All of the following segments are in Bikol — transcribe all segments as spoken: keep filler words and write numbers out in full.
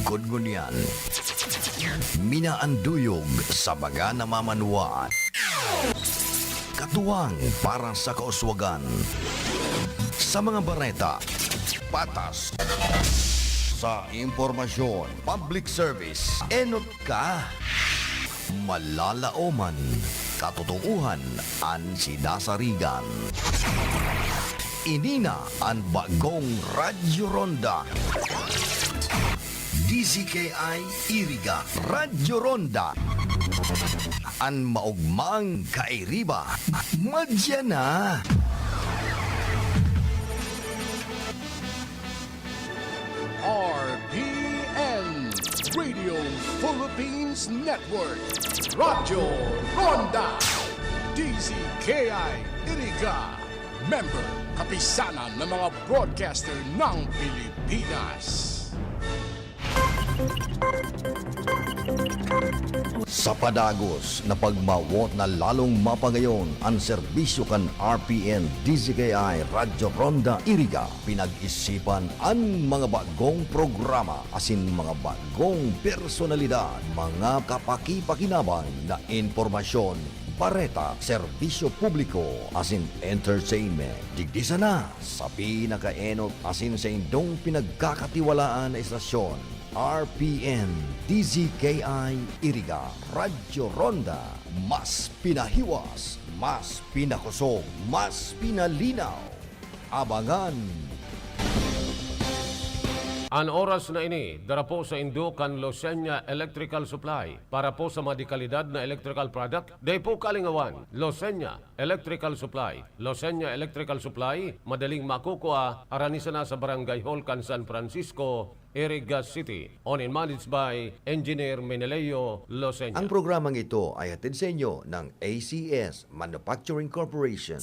Gud ngunyan, minaanduyog sa mga namamanwaan. Katuwang para sa kauswagan. Sa mga bareta, patas. Sa impormasyon, public service, enot ka. Malalaoman, katotoohan an sinasarigan. Ini na an bagong Radyo Ronda. D Z K I Iriga, Radyo Ronda. An maogmang kairiba, madya na. R P N, Radio Philippines Network, Radyo Ronda, D Z K I Iriga, member, Kapisanan ng mga Broadcaster ng Pilipinas. Sa padagos na pagmawot na lalong mapangayon an serbisyo kan R P N D Z K I Radyo Ronda Iriga, pinag-isipan an mga bagong programa asin mga bagong personalidad, mga kapakipakinabang na impormasyon, bareta, serbisyo publiko asin entertainment. Digdi sana sa pinakaenot asin saindong pinagkakatiwalaan na estasyon, R P N D Z K I Iriga, Radyo Ronda, mas pinahiwas, mas pinakosog, mas pinalinaw. Abangan! An oras na ini, dara po saindo kan Losenya Electrical Supply. Para po sa mga dekalidad na electrical product, dai po kalingawan, Losenya Electrical Supply. Losenya Electrical Supply, madaling makukua, harani sana sa Barangay Hall kan San Francisco, Iriga City. Owned and managed by Engineer Meneleo Losenya. Ang programang ito ay hatid sa inyo ng A C S Manufacturing Corporation.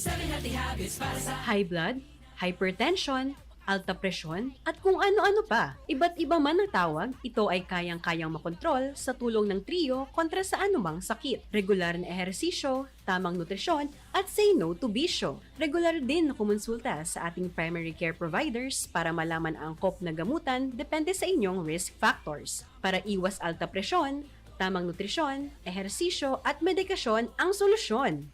High blood, hypertension, alta presyon, at kung ano-ano pa. Iba't iba man ang tawag, ito ay kayang-kayang makontrol sa tulong ng Trio kontra sa anumang sakit. Regular na ehersisyo, tamang nutrisyon, at say no to bisyo. Regular din na kumonsulta sa ating primary care providers para malaman ang angkop na gamutan depende sa inyong risk factors. Para iwas alta presyon, tamang nutrisyon, ehersisyo, at medikasyon ang solusyon.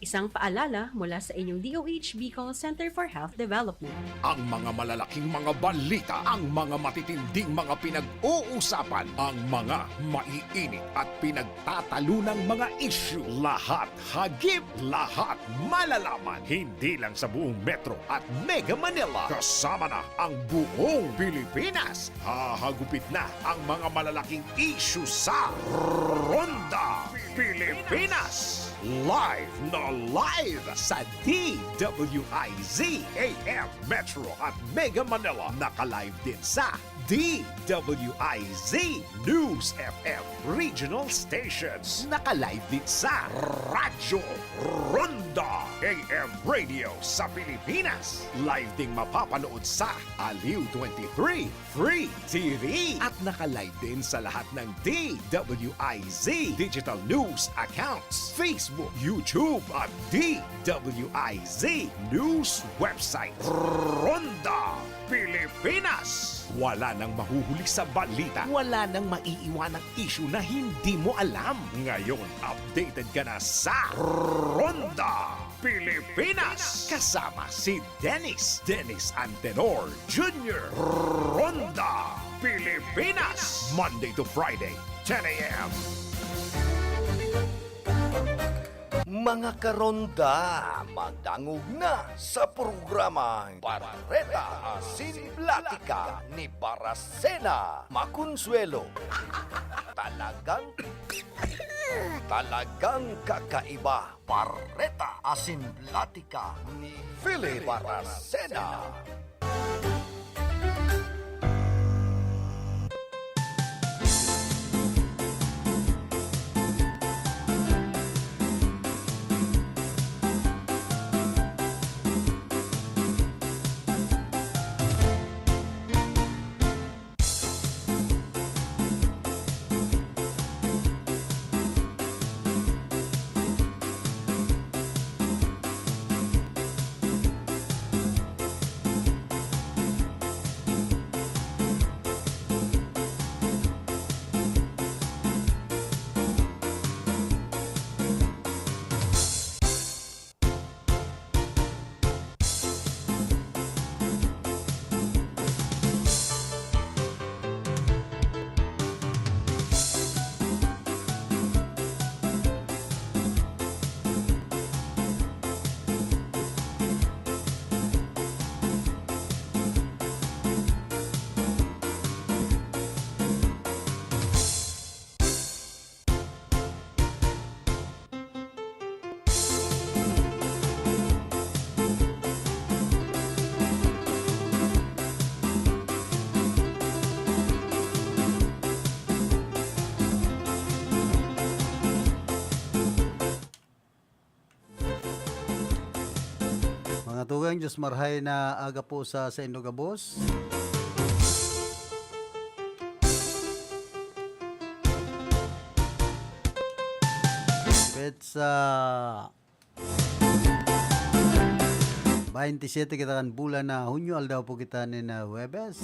Isang paalala mula sa inyong D O H Bicol Center for Health Development. Ang mga malalaking mga balita, ang mga matitinding mga pinag-uusapan, ang mga maiinit at pinagtatalunang mga isyu, lahat hagip, lahat malalaman, hindi lang sa buong Metro at Mega Manila, kasama na ang buong Pilipinas. Hahagupit na ang mga malalaking isyu sa Ronda Pilipinas. Live na live sa D W I Z A M Metro at Mega Manila. Naka-live din sa D W I Z News F M Regional Stations. Naka-live din sa Radyo Ronda A M Radio sa Pilipinas. Live ding mapapanood sa Aliw twenty-three Free T V. At naka-live din sa lahat ng D W I Z digital news accounts, Facebook, YouTube, at D W I Z news website. Ronda Pilipinas. Wala nang mahuhuli sa balita. Wala nang maiiwanang isyu na hindi mo alam. Ngayon, updated ka na sa Ronda Pilipinas. Kasama si Dennis, Dennis Antenor Junior. Ronda Pilipinas. Monday to Friday, ten a m. Mga karonda, madangog na sa programang Bareta Asin Platika ni Barasena Maconsuelo. Talagang, talagang kakaiba. Bareta Asin Platika ni Philip Barasena. Diyos marhay na aga po sa saindo gabos. Petsa baynte siyete kita kan bulan na Hunyo, aldaw po kita nin, ah, Huwebes.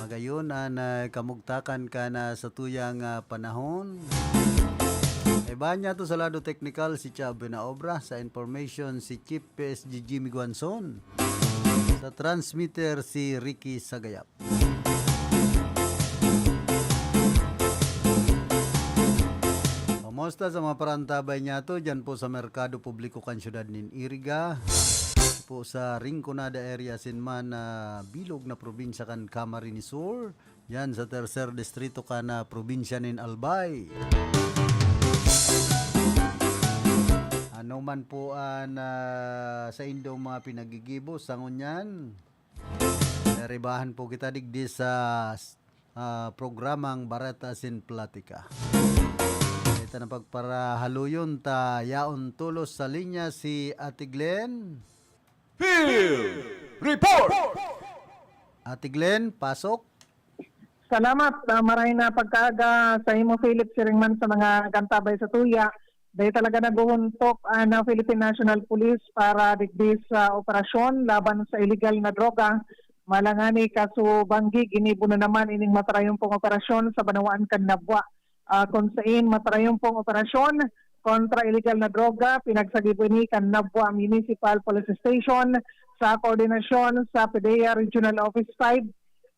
Magayon an, ah, kamugtakan kan, ah, satuyang, ah, panahon. Iba niya to sa lado teknikal, si Chab na obra. Sa information, si Chief P S G Jimmy Guanzon. Sa transmitter, si Ricky Sagayap. Kumusta sa mga parantabay niyato dyan po sa Merkado Publiko kan Siyudad nin Iriga, po sa Rinconada area, asin man, ah, bilog na probinsya kan Camarines Sur, dyan sa Tercer Distrito kan, ah, probinsya nin Albay. Ano man po an, ah, saindong mga pinagigibo sa ngunyan, deribahan po kita digdi sa, ah, programang Bareta asin Platika. Ito na pagparahaluyon ta, yaon tolos sa linya si Ate Glenn. Field Report! Ate Glenn, pasok. Salamat, ah, maray na pagkaaga sa imo, Philip, siring man sa mga kantabay sa tuya. Dahil talaga naguhuntok ang, ah, Philippine National Police para digdi sa operasyon laban sa iligal na droga. Malangani kaso banggi, ginibo na naman ining matarayumpong operasyon sa banwaan kan Nabua, ah, kung sain matarayumpong operasyon kontra iligal na droga, pinagsagibo ini kan Nabua Municipal Police Station sa koordinasyon sa PDEA Regional Office five,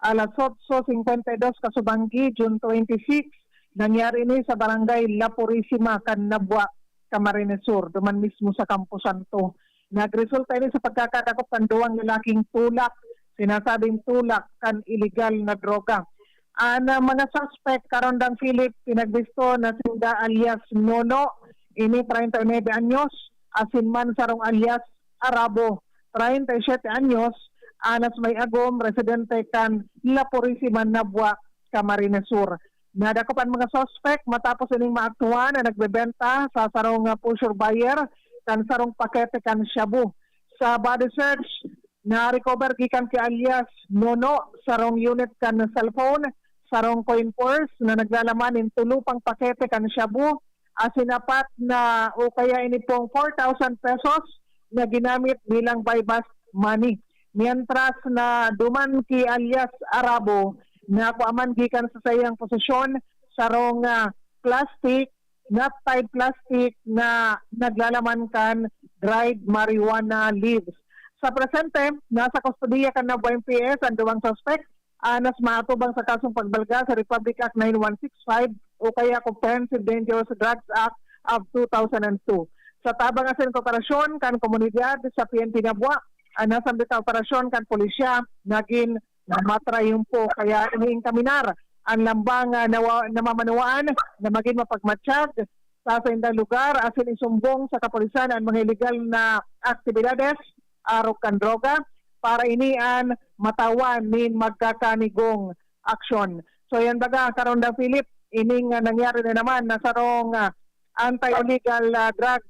alas otso cincuenta y dos kasubanggi, June twenty-six. Nangyari ini sa Barangay La Purisima kan Nabua, Camarines Sur, duman mismo sa Campo Santo. Nagresulta ini sa pagkakadakop kan duwang lalaking tulak, sinasabing tulak kan iligal na droga. An, ah, mga suspect, Karondang Philip, pinagbisto na sinda alias Nono, ini treinta y nueve anyos, asin man sarong alias Arabo, treinta y siete anyos, anas may agom, residente kan La Purisima, Nabua, Camarines Sur. Nadakop an mga suspect matapos ining maaktuhan na nagbebenta sa sarong, ah, pusher buyer kan sarong pakete kan shabu. Sa body search, na-recover gikan ki alias Nono sarong unit kan cellphone, sarong coin purse na naglalaman nin tulo pang pakete kan shabu, asin apat na o kaya ini pong four thousand pesos na ginamit bilang buy-bust money. Mientras na duman ki alias Arabo, nakua man gikan sa saiyang posesyon sarong, ah, plastic, nut-tied plastic na naglalaman kan dried marijuana leaves. Sa presente, nasa kustodiya kan Nabua M P S an duwang suspek, anas maatubang sa kasong pagbalga sa Republic Act nine one six five o kaya Comprehensive Dangerous Drugs Act of two thousand and two. Sa tabang asin kooperasyon kan komunidad sa P N P Nabua, an nasambit na operasyon kan pulisya nagin matrayumpo. Kaya iniinkaminar an lambang, ah, nawa-, namamanuan na magin mapagmatsyag sa saindang lugar asin isumbong sa kapulisan an mga iligal na aktibidades arog kan droga para ini an matawan nin magkakanigong aksyon. So, yan baga, Karondang Philip, ining, ah, nangyari na naman na sarong, ah, anti-illegal, ah, drug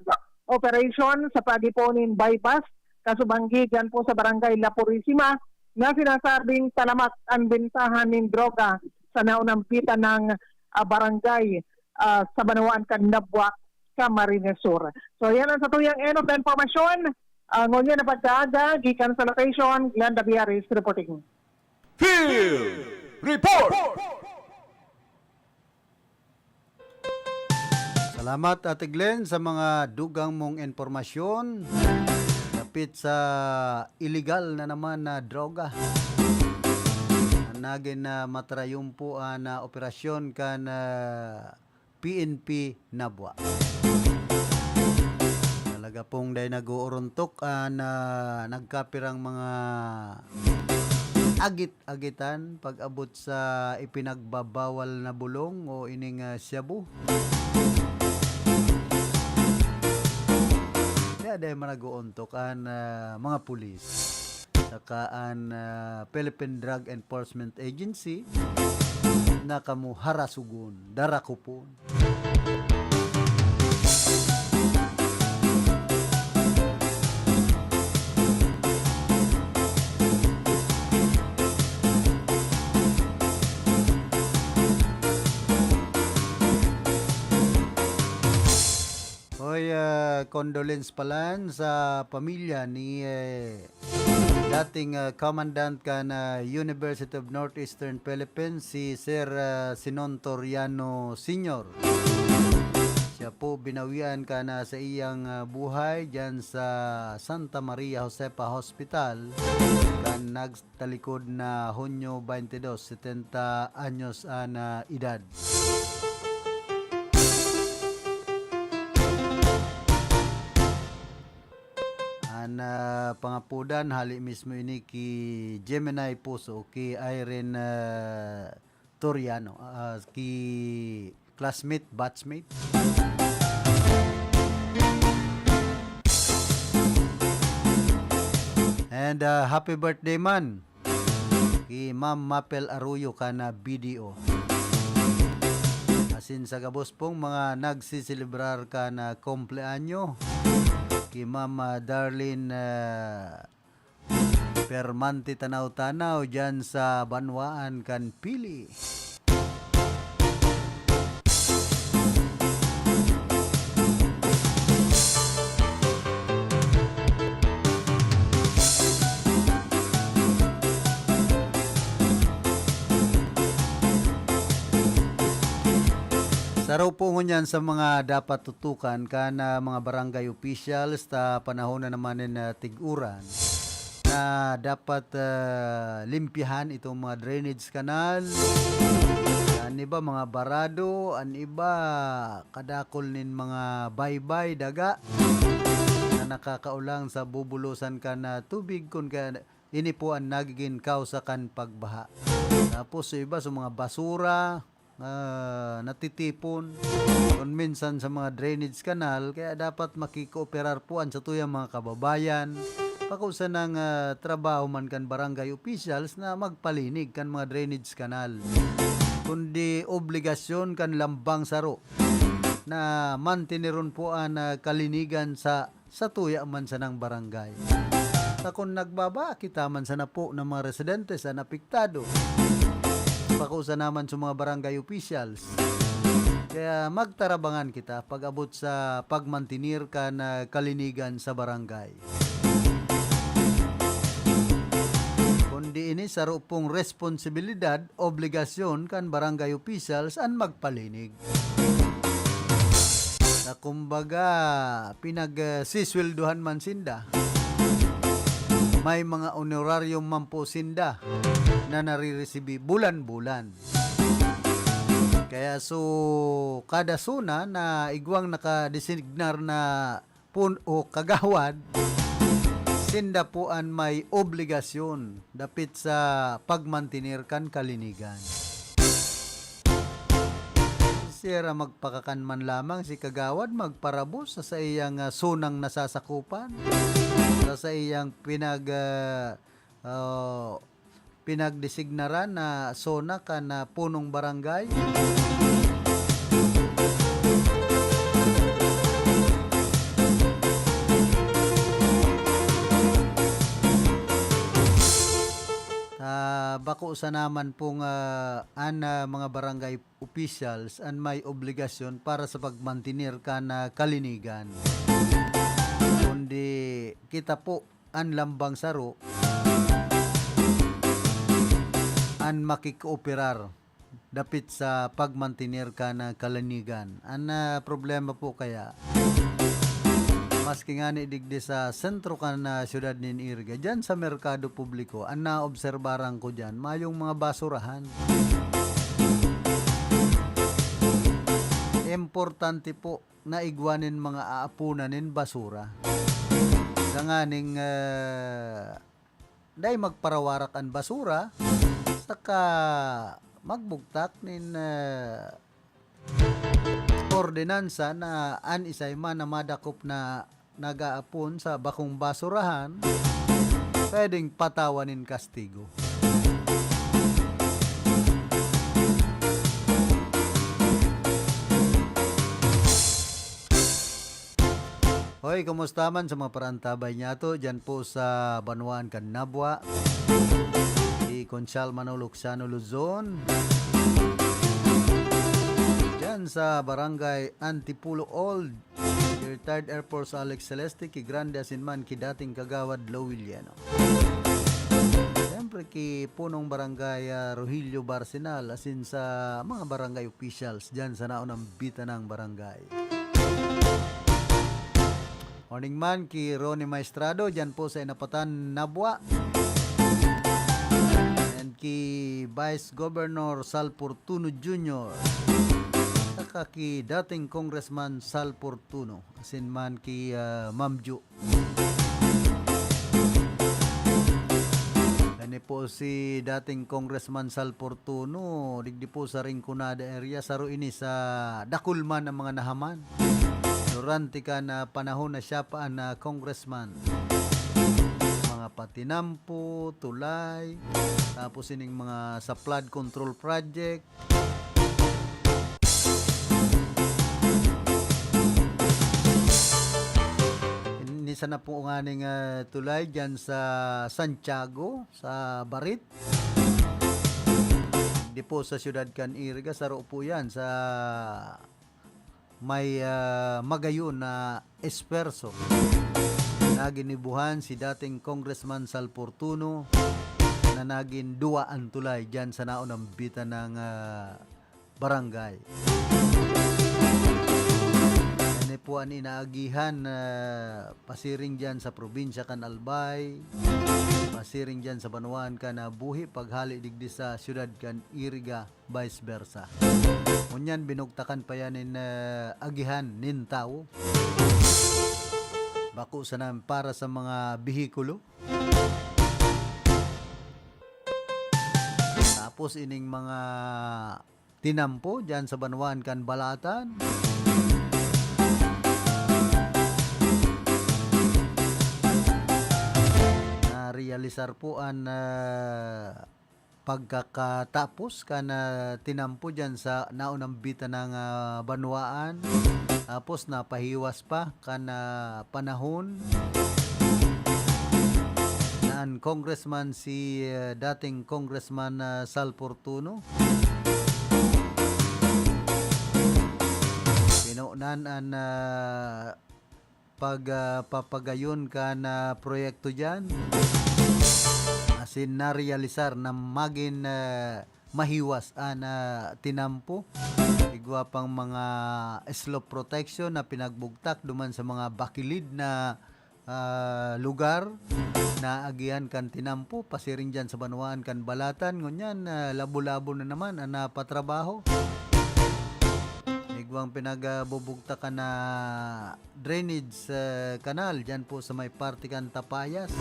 operation sa pag-ipon nin buy-bust, kasubanggi dyan po sa Barangay La Purisima, na sinasabing talamak an bentahan nin droga sa naunampitan ng, ah, barangay, ah, sa banwaan kan Nabua, Camarines Sur. So, yan ang satuyang end of the information. Ah, ngunyan na pagkaaga, gikan sa location, Glenda Biaris reporting. Field Report! Salamat, Ate Glenn, sa mga dugang mong impormasyon dapit sa iligal na naman na droga. Ang nagin na matrayumpo na operasyon kan, ah, P N P Nabua. Talaga pong dai nag-uuruntok an, ah, nagkapirang mga agit-agitan pag-abot sa ipinagbabawal na bulong o ining, ah, shabu. Kaya dai man nag-uuntok an, ah, mga pulis. Saka an, ah, Philippine Drug Enforcement Agency na kamo harasugon, darakupon. condolence palan sa pamilya ni, eh, dating, ah, commandant kan, ah, University of Northeastern Philippines, si Sir, ah, Sinon Toriano Senior. Siya po binawian kan, ah, sa iyang, ah, buhay diyan sa Santa Maria Josefa Hospital kan nagtalikod na Hunyo twenty-two, setenta anyos an, ah, edad. An, ah, pangapodan, hali mismo ini ki Gemini Puso, ki Irene, ah, Toriano, ah, ki classmate, batchmate. And, ah, happy birthday man ki Ma'am Mapel Arroyo kan, ah, B D O. Asin sa gabos pong mga nagsiselebrar kan, ah, kumpleanyo, ki Ma'am, ah, Darlene, ah, Permante Tanaw-Tanaw diyan sa banwaan kan Pili. Saro po ngunyan sa mga dapat tutukan kan, ah, mga barangay officials ta panahon na naman nin, ah, tig-uran na dapat, ah, limpyahan itong mga drainage canal. An iba mga barado, an iba kadakol nin mga baybay, daga na nakakaulang sa bubulosan kan, ah, tubig kun kaya ini po an nagigin kausa kan pagbaha. Tapos sa iba, sa mga basura, ah, natitipon, kun minsan sa mga drainage canal, kaya dapat makikooperar po an satuyang mga kababayan, bako sanang, ah, trabaho man kan barangay officials na magpalinig kan mga drainage canal, kundi obligasyon kan lambang saro na manteneron po an, ah, kalinigan sa satuya man sanang barangay. Ta kun nagbaba, kita man sana po ng mga residentes an apektado. Bako sana man sa mga barangay officials. Kaya magtarabangan kita pag-abot sa pagmantener kan, ah, kalinigan sa barangay. Kundi ini saro pong responsibilidad, obligasyon kan barangay officials an magpalinig. Na kumbaga, pinag, ah, sisweldohan man sinda. May mga honorarium man po sinda na nariresibi bulan-bulan. Kaya so, kada zona na igwang nakadesignar na pun-, o kagawad, sinda po an may obligasyon dapit sa pagmantener kan kalinigan. Sira magpakakan man lamang si kagawad magparabos sa saiyang, ah, zonang nasasakupan, sa saiyang pinag-, ah, ah, pinagdesignaran na zona kan, ah, punong barangay. Ah, bako sana man pong, ah, an, ah, mga barangay officials an may obligasyon para sa pagmantener kan, ah, kalinigan. Kundi kita po an lambang saro an makikooperar dapit sa pagmantener kan kalinigan. An, ah, problema po kaya, maski ngani digdi sa sentro kan, ah, siyudad nin Iriga, diyan sa merkado publiko, an naobserbaran ko diyan, mayong mga basurahan. Importante po na igwa nin mga aaponan nin basura. Tanganing, ah, dai magparawarak an basura, saka magbugtak nin, ah, ordinansa na an isay man na madakop na nag-aapon sa bakong basurahan, pwedeng patawan nin kastigo. Hoy, kumusta man sa mga parantabay niyato diyan po sa banwaan kan Nabua? Si Conchal Manolo Xano Luzon. Diyan sa Barangay Antipolo Old. Retired Air Force Alex Celeste, ki Grande asin man ki dating Kagawad Louie Lieno. Siyempre, ki Punong Barangay, ah, Rogelio Barcenal, asin sa mga barangay officials dyan sa naunang bitanang barangay. Morning man ki Ronnie Maestrado, dyan po sa Inapatan, Nabua. And ki Vice Governor Sal Fortuno Junior. Saka ki dating Congressman Sal Fortuno. Asin man ki, ah, Ma'am Ju. Kani po si dating Congressman Sal Fortuno, digdi po sa Rinconada area, saro ini sa dakul man ang mga nahaman. Durante kan, ah, panahon na siya pa an, ah, congressman. Mga patinampo, tulay, tapos ining mga sa flood control project. Ini sana po nganing, ah, tulay dyan sa Santiago, sa Barit. Di po sa siyudad kan Iriga, saro po yan sa may, ah, magayon na esfuerso na ginibuhan si dating Congressman Sal Fortuno na nagin duwa an tulay dyan sa naunang bitanang, ah, barangay. Ini po an inaagihan na pasiring dyan sa probinsya kan Albay, pasiring dyan sa banwaan kan, ah, Buhi, paghali digdi sa siyudad kan Iriga, vice versa. Ngunyan, binugtakan pa yan nin, ah, agihan nin tawo. Bako sana para sa mga behikulo. Tapos ining mga tinampo dyan sa banwaan kan Balatan. Na-realisar po an, ah, pagkakatapos kan, ah, tinampo dyan sa naunang bitanang, ah, banwaan. Tapos napahiwas pa kan, ah, panahon na an congressman si, ah, dating Congressman, ah, Sal Fortuno. Pinonan an, ah, pag, ah, papagayon kan, ah, proyekto diyan. Asin narealisar na magin, ah, mahiwas an, ah, tinampo. Igwa pang mga slope protection na pinagbugtak duman sa mga bakilid na, ah, lugar na agihan kan tinampo, pasiring diyan sa banwaan kan Balatan. Ngunyan, ah, labo-labo na naman an napatrabaho. Igwang pinagbubugtakan na drainage, ah, canal diyan po sa may parte kan Tapayas.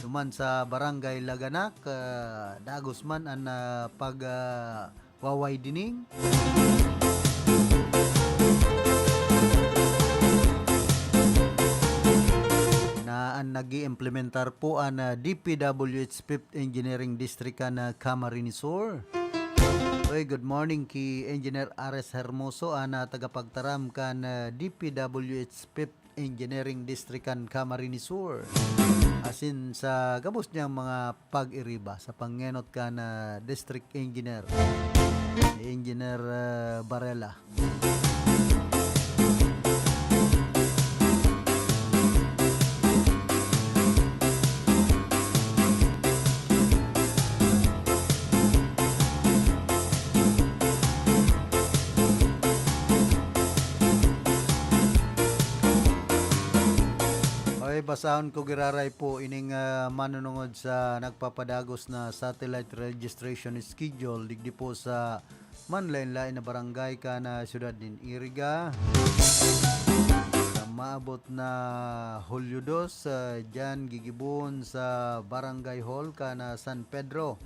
Duman sa Barangay Laganak, ah, dagos man an, ah, pag, ah, wa-widening. Na an nag-iimplementar po an, ah, D P W H fifth Engineering District kan, ah, Camarines Sur. Oy, good morning ki Engineer Ares Hermoso, an, ah, tagapagtaram kan, ah, D P W H fifth Engineering District kan Camarines Sur. Asin sa gabos niyang mga pag-iriba sa pangenot kan, ah, District Engineer, ni Engineer, ah, Barela. Okay, basahon ko giraray po ining, ah, manunungod sa nagpapadagos na satellite registration schedule digdi po sa manlaen-laen na barangay kan, ah, siyudad nin Iriga. Sa maabot na Hulyo dos, ah, diyan gigibohon sa Barangay Hall kan, ah, San Pedro.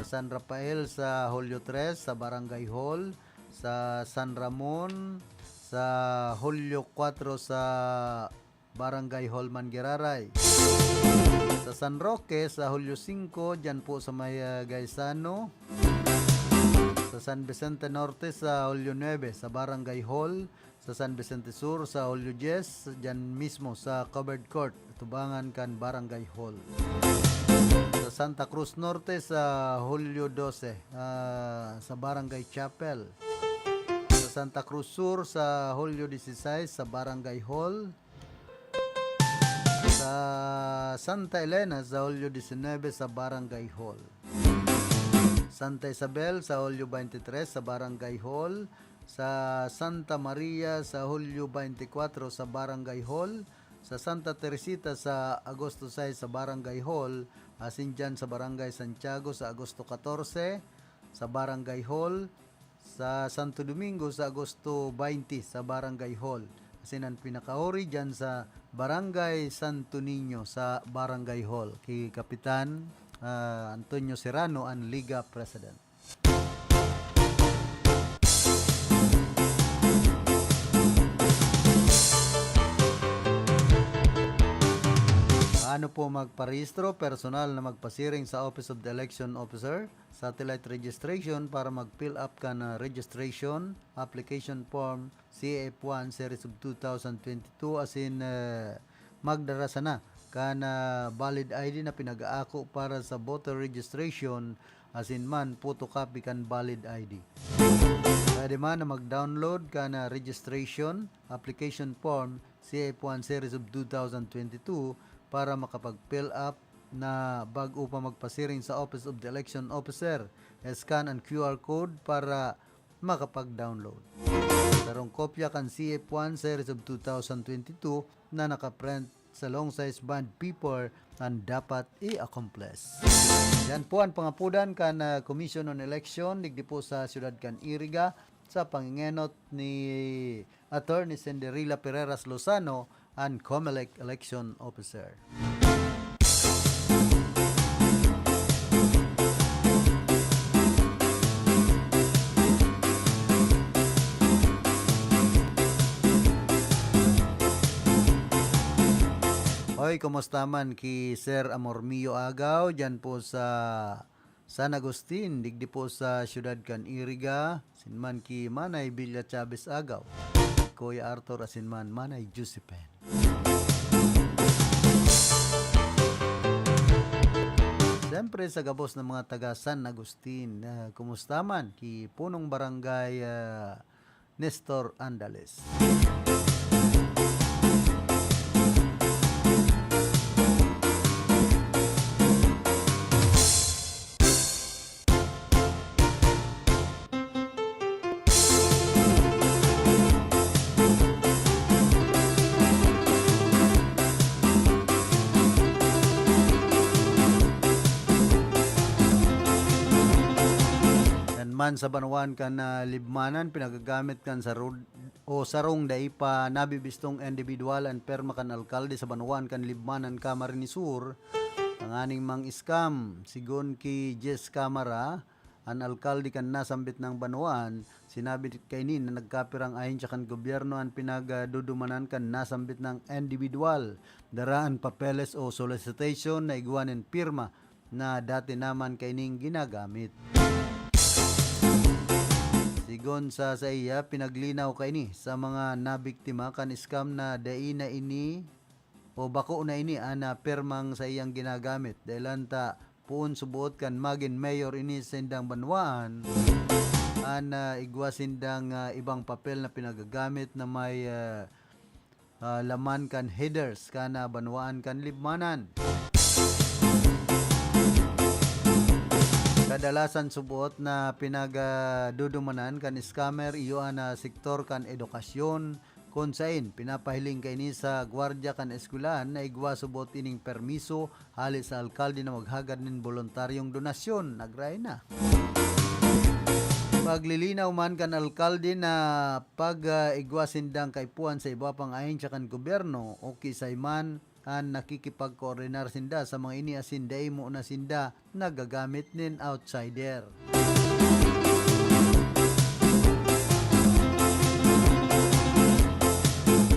Sa San Rafael sa Hulyo tres sa Barangay Hall. Sa San Ramon sa Hulyo kwatro sa Barangay Hall man giraray. Sa San Roque, sa Hulyo singko, diyan po sa may, ah, Gaisano. Sa San Vicente Norte, sa Hulyo nuebe, sa Barangay Hall. Sa San Vicente Sur, sa Hulyo dyes, diyan mismo sa covered court, tubangan kan Barangay Hall. Sa Santa Cruz Norte, sa Hulyo dose, ah, sa Barangay Chapel. Sa Santa Cruz Sur sa Hulyo dieciséis sa Barangay Hall. Sa Santa Elena sa Hulyo diecinuebe sa Barangay Hall. Santa Isabel sa Hulyo twenty-three sa Barangay Hall. Sa Santa Maria sa Hulyo twenty-four sa Barangay Hall. Sa Santa Teresita sa Agosto sais sa Barangay Hall. Asin dyan sa Barangay Santiago sa Agosto catorce sa Barangay Hall. Sa Santo Domingo sa Agosto twenty sa Barangay Hall. Asin an pinakahuri diyan sa Barangay Santo Niño sa Barangay Hall, ki Kapitan, ah, Antonio Serrano, an Liga President. Paano po magparehistro? Personal na magpasiring sa Office of the Election Officer, satellite registration para mag-fill up kan, ah, registration application form C F one series of two thousand twenty-two, asin, eh, magdara sana kan, ah, valid I D na pinag-aako para sa voter registration, asin man photocopy kan valid I D. Pwede man na mag-download kan, ah, registration application form C F one series of two thousand twenty-two para makapag-fill up na bago pa magpasiring sa Office of the Election Officer. Scan ang Q R code para makapag-download. Sarong kopya kan C F one series of two thousand twenty-two na nakaprint sa long size bond paper ang dapat i-accomplish. Yan po ang pangapudan kan, ah, Commission on Election digdi po sa siyudad kan Iriga, sa pangingenot ni Attorney Cinderella Pereras Lozano, an Comelec Election Officer. Hoy, kumusta man ki Sir Amor Mio Agaw, dyan po sa San Agustin, digdi po sa siyudad kan Iriga, asin man ki Manay Villa Chavez Agaw, Kuya Arthur asin man Manay Josephine. Siyempre, sa gabos ng mga taga San Agustin, ah, kumusta man ki Punong Barangay, ah, Nestor Andales. Yan man sa banwaan kan, ah, Libmanan, pinagagamit kan sa road o sarong dai pa nabibistong indibidwal an pirma kan alkalde sa banwaan kan Libmanan, Camarines Sur, tanganing mang-scam. Sigon ki Jess Camara, an alkalde kan nasambit nang banwaan, sinabi kaini na nagkapirang ahensya kan gobyerno an pinagdudumanan kan nasambit nang indibidwal. Dara an papeles o solicitation na igwa nin pirma na dati naman kaining ginagamit. Sigon sa saiya, pinaglinaw kaini sa mga nabiktima kan scam na dai na ini o bako na ini an, ah, pirmang saiyang ginagamit. Dahelan ta poon suboot kan magin mayor ini sa indang banwaan, an, ah, igwa sindang, ah, ibang papel na pinagagamit na may, ah, ah, laman kan headers kan, ah, banwaan kan Libmanan. Kadalasan suboot na pinagadudumanan kan scammer iyo an, ah, sektor kan edukasyon, kun sain pinapahiling kaini sa gwardya kan eskwelahan na igwa suboot ining permiso hale sa alkalde na maghagad nin boluntaryong donasyon. Nagrahay na. Paglilinaw man kan alkalde na pag, ah, igwa sindang kaipuhan sa iba pang ahensya kan gobyerno o kisay man an nakikipagkoordinar sinda sa mga ini asin dai mo na sinda nagagamit nin outsider.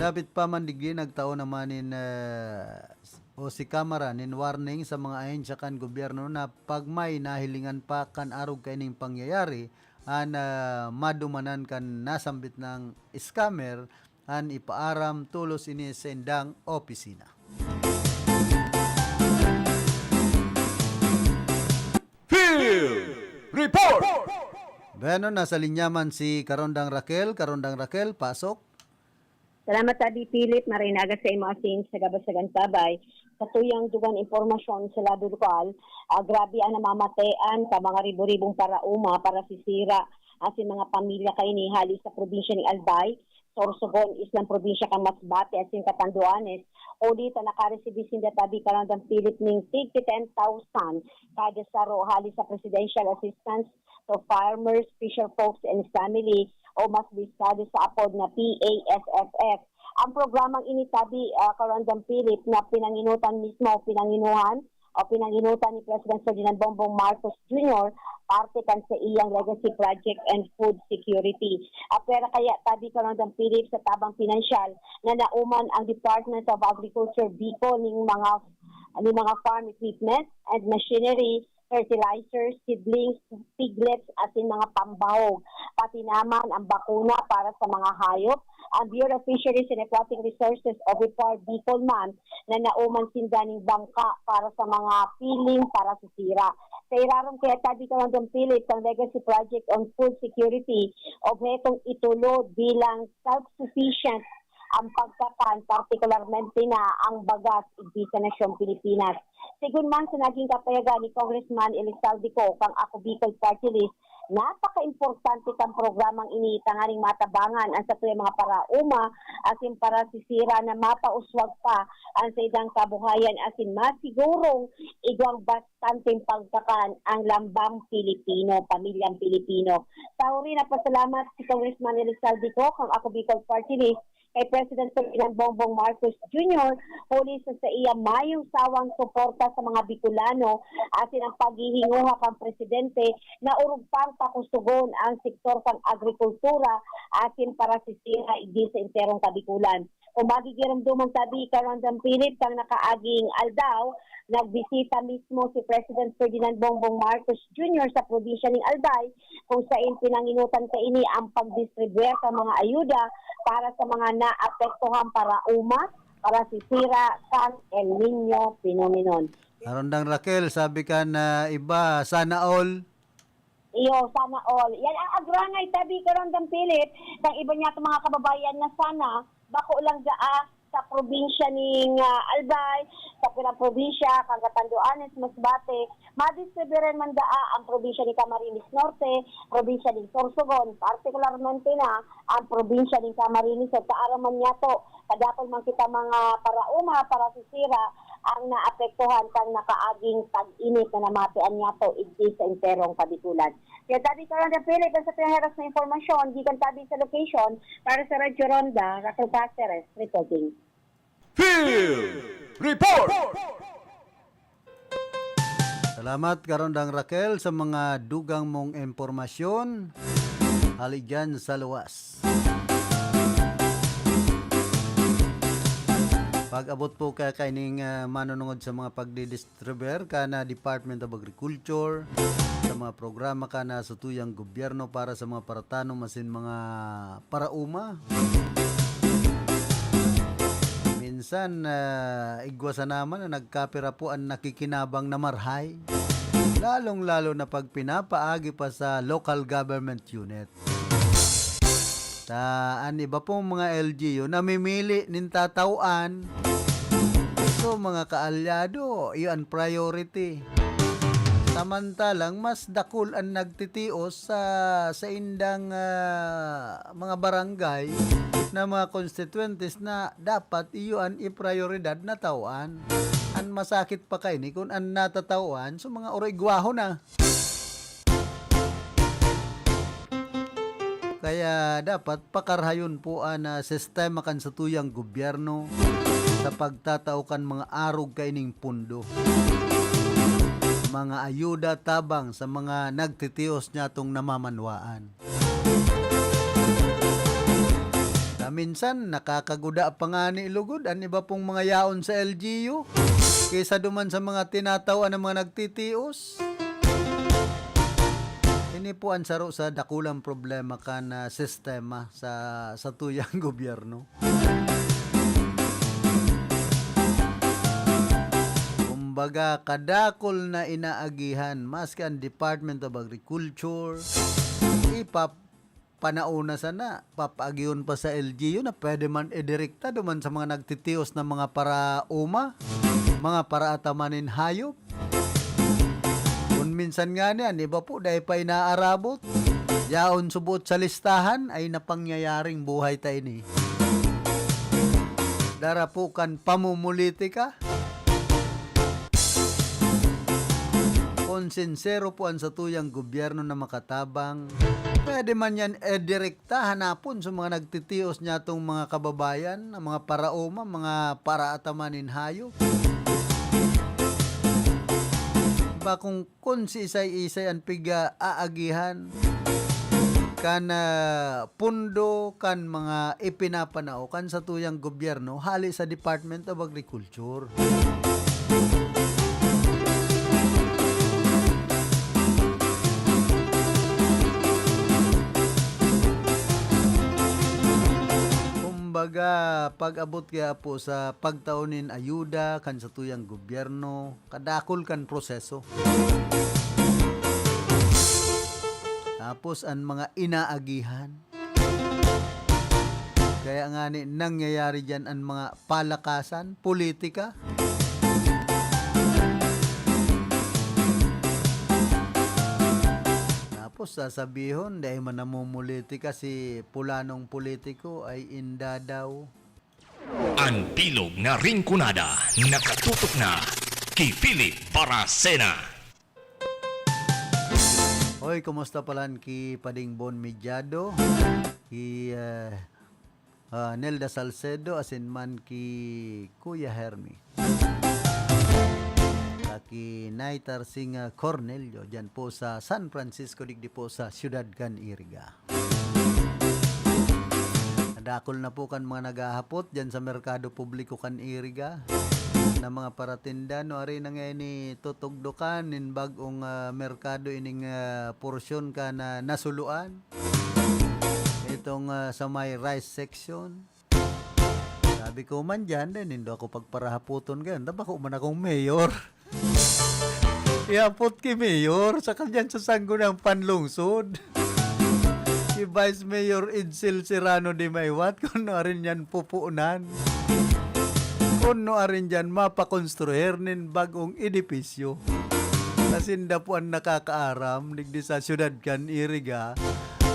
Dapit pa man digdi, nagtao naman nin, eh, o si Kamara nin warning sa mga ahensya kan gobyerno na pag may nahilingan pa kan arog kaining pangyayari, an, ah, madumanan kan nasambit na scammer, an ipaaram tolos ini sa indang opisina. Field Report! Bueno, nasa linya man si Karondang Raquel. Karondang Raquel, pasok. Salamat, Abi Philip. Maray na aga sa imo asin sa gabos sa Gantabay. Sa tuyang dugang impormasyon sa lado lokal, ah, grabe ang namamatean sa mga ribo-ribong parauma, parasisira, asin mga pamilya kaini hali sa probinsya ni Albay, Sorsogon, Islang Probinsya kan Masbate, asin Catanduanes. Huli ta nakaresibi sinda, tabi, Karondang Philip, ning tig ten thousand kada saro hali sa Presidential Assistance to Farmers, Fisher Folks and Family, o mas bisado sa apod na P A F F F. Ang programang ini, tabi, ah, Karondang Philip, na pinanginutan mismo, pinanginuhan o pinanginutan ni President Ferdinand Bongbong Marcos Junior, parte kan sa iyang Legacy Project and Food Security. Apwera kaya, tabi, Karondang Philip, sa tabang pinansyal na nauman ang Department of Agriculture Bicol ning mga, ning mga farm equipment and machinery, fertilizers, seedlings, piglets, asin mga pambahog. Pati naman ang bakuna para sa mga hayop. Ang Bureau of Fisheries and Aquatic Resources o BFAR Bicol man na nauman sinda ning bangka para sa mga piling parasisira. Sa irarom kaya, tabi, Karondang Philip, ang Legacy Project on Food Security, obhetong itulod bilang self-sufficient ang pagkakan, partikularmente na ang bagas, igdi sa nasyong Pilipinas. Sigon man sa naging kapayagan ni Congressman Elizalde Co kang Ako Bicol Party List, napaka-importante kan programang ini tanganing matabangan ang satuyang mga parauma asin parasisira na mapauswag pa ang saindang kabuhayan asin masigurong igwang bastanteng pagkakan ang lambang Pilipino, pamilyang Pilipino. Sa huli, napasalamat si Congressman Elizalde Co kang Ako Bicol Party List kay President Ferdinand Bongbong Marcos Junior huli sa, sa iya mayong sawang suporta sa mga Bicolano asin ang paghihinguha kan presidente na orog pang pakusugon ang sektor kan agrikultura asin parasisira igdi sa enterong Kabikulan. Kung magigiromdoman, tabi, Karondang Philip, kan nakaaging aldaw, nagbisita mismo si President Ferdinand Bongbong Marcos Junior sa probinsya ning Albay, kung sain pinanginutan kaini ang pagdistribuyar kan mga ayuda para sa mga naapektuhan parauma, parasisira kan El Niño phenomenon. Karondang Raquel, sabi kan iba, sana all. Iyo, sana all. Yan ang agrangay, tabi, Karondang Philip, kan iba niyatong mga kababayan na sana, bako lang daa sa probinsya ning, ah, Albay, sa pirang probinsya, kan Catanduanes, Masbate, madistribuiran man daa ang probinsya ni Camarines Norte, probinsya ni Sorsogon, partikularmente na ang probinsya ni Camarines Sur. Sa aram man niyato, kadakul man kita mga parauma, parasisira, ang naapektuhan kan nakaaging tag-init na namatean niyato igdi sa enterong Kabikulan. Kaya, tabi, Karondang Philip, sa pinaheras na impormasyon, gikan tabi sa location, para sa Radyo Ronda, Raquel Caceres, reporting. Field Report! Salamat, Karondang Raquel, sa mga dugang mong impormasyon. Hali dyan sa luwas. Pag-abot po ka kaining, ah, manunungod sa mga pagdidistribuer ka na Department of Agriculture, sa mga programa ka na sa tuyang gobyerno para sa mga paratanom asin mga parauma. Minsan, ah, igwa sana man na nagkapira po an nakikinabang na marahay. Lalong-lalo na pag pinapaagi pa sa local government unit. Ta an iba pong mga L G U namimili nin tatawan. So, mga kaalyado, iyo an priority. Samantalang mas dakul an nagtitios sa saindang, ah, mga barangay na mga konstituyentes na dapat iyo an iprayoridad na tawan. An masakit pa kaini kun an natatawan, so, mga oroigwaho na. Kaya dapat pakarhayon po an, ah, sistema kan satuyang gobyerno sa pagtatao kan mga arog kaining pondo, mga ayuda tabang sa mga nagtitios niyatong namamanwaan. Na minsan, nakakaguda pa ngani lugod an iba pong mga yaon sa L G U kaysa duman sa mga tinataw-an ng mga nagtitios. Ini po an saro sa dakulang problema kan, ah, sistema sa, sa tuyang gobyerno. Kumbaga, kadakul na inaagihan, maski ang Department of Agriculture, Pap-, panauna sana, papaagihon pa sa L G U na pwede man idirekta duman sa mga nagtitios na mga paraoma, mga paraataman nin hayop. Kun minsan ngani, an iba po, dai pa inaarabot. Yaon subot sa listahan, ay napangyayaring buhay ta ini. Dara po kan pamumulitika. Kung sinsero po an satuyang gobyerno na makatabang, pwede man yan idirekta hanapon sa mga nagtitios niyatong mga kababayan, na mga paraoma, mga paraataman nin hayop. Ba kung, kung si isay-isay an piga-aagihan kan, ah, pundo kan mga ipinapanao kan satuyang gobyerno hali sa Department of Agriculture. Kumbaga, pag-abot kaya po sa pagtao nin ayuda kan satuyang gobyerno, kadakul kan proseso. Tapos, an mga inaagihan. Kaya ngani, nangyayari diyan an mga palakasan, politika. Tapos sasabihon, dai man namumulitika si pulanong politiko, ay inda daw. An bilog na Rinconada, nakatutok na ki Philip Baracena. Hoy, kumusta palan ki Pading Bon Mediado, ki, eh, ah, Nelda Salcedo, asin man ki Kuya Hermi? Sa ki Nay Tarsinga Cornelio, dyan po sa San Francisco, digdi po sa siyudad kan Iriga. Nadakol na po kan mga naghahapot diyan sa merkado publiko kan Iriga na mga paratinda, no, ari na nga ini tutugdokan nin bag-ong, ah, merkado ining, ah, porsyon kan, ah, nasuluan. Itong, ah, sa may rice section. Sabi ko man diyan, "Dai nindo ako pagparahapoton gayon, ta bako man akong mayor." Ihapot ki mayor, saka diyan sa Sangguniang Panlungsod. Si Vice Mayor Edsel Serrano de Maywat, kung nuarin yan pupunan. Kung nuarin diyan mapakonstruir nin bag-ong edipisyo. Kasi sinda po an nakakaaram, digdi sa siyudad kan Iriga,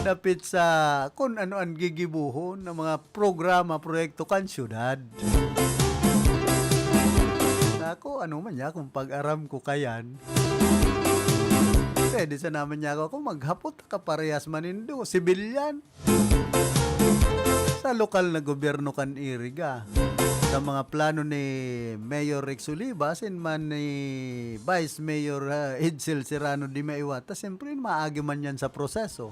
dapit sa kung ano an gigibohon na mga programa, proyekto kan siyudad. Ako, ano man niya, kung pag-aram ko kayan, pwede sana man niya ako, ako maghapot, kaparehas man nindo, sibilyan. Sa lokal na gobyerno kan Iriga, sa mga plano ni Mayor Rex Oliva, asin man ni Vice Mayor, ah, Edsel Serrano de Maywat, ta siyempre, maagi man yan sa proseso.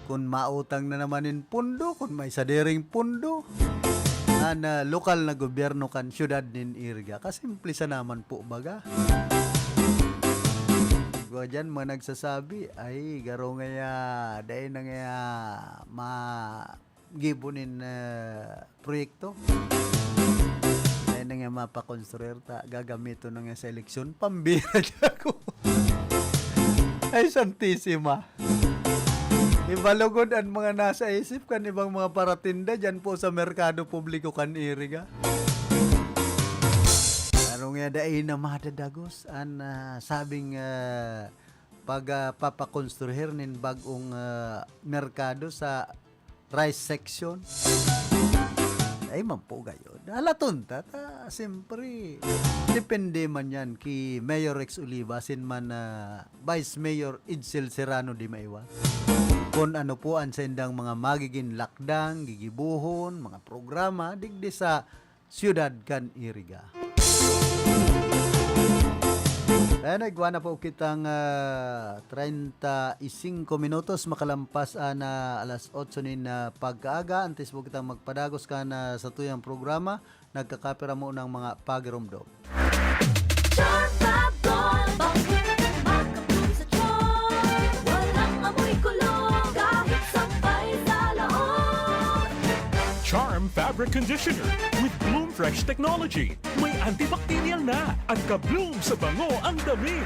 Kun mautang na naman nin pundo, kun may sadiring pundo, an, ah, lokal na gobyerno kan siyudad nin Iriga. Kasimple sa naman po, baga. Igwa dyan, mga nagsasabi, "Ay, garo ngaya, dai na ngaya magibo nin, ah, proyekto. Dai na ngaya mapakonstruir ta, gagamiton na ngaya sa eleksyon." Pambira dyan ako. Ay, Santisima. Iba lugod an mga nasa isip kan ibang mga paratinda dyan po sa merkado publiko kan Iriga. Ano nga, dai na madadagos an, ah, sabing, ah, pag, ah, papakonstruhir nin bag-ong, ah, merkado sa rice section. Ay, man po gayon. Halaton ta, ta, siyempre, depende man yan ki Mayor Rex Oliva, asin man, ah, Vice Mayor Edsel Serrano de Maywat. Kun ano po an saindang mga magigin lakdang, gigibohon, mga programa, digdi sa siyudad kan Iriga. Ayan, nagwa na po kitang, ah, treinta y cinco minutos, makalampas, ah, na alas otso nin, ah, pagkaaga. Antes po kitang magpadagos kan, ah, satuyang programa, nagkakapira mo ng mga pagiromdom. Charm Fab Gold, bangkit, makabloom sa charm. Walang amoy kulog, kahit sampay sa loob. Charm Fabric Conditioner with Bloom Fresh Technology. May antibacterial na at ka-bloom sa bango ang damit.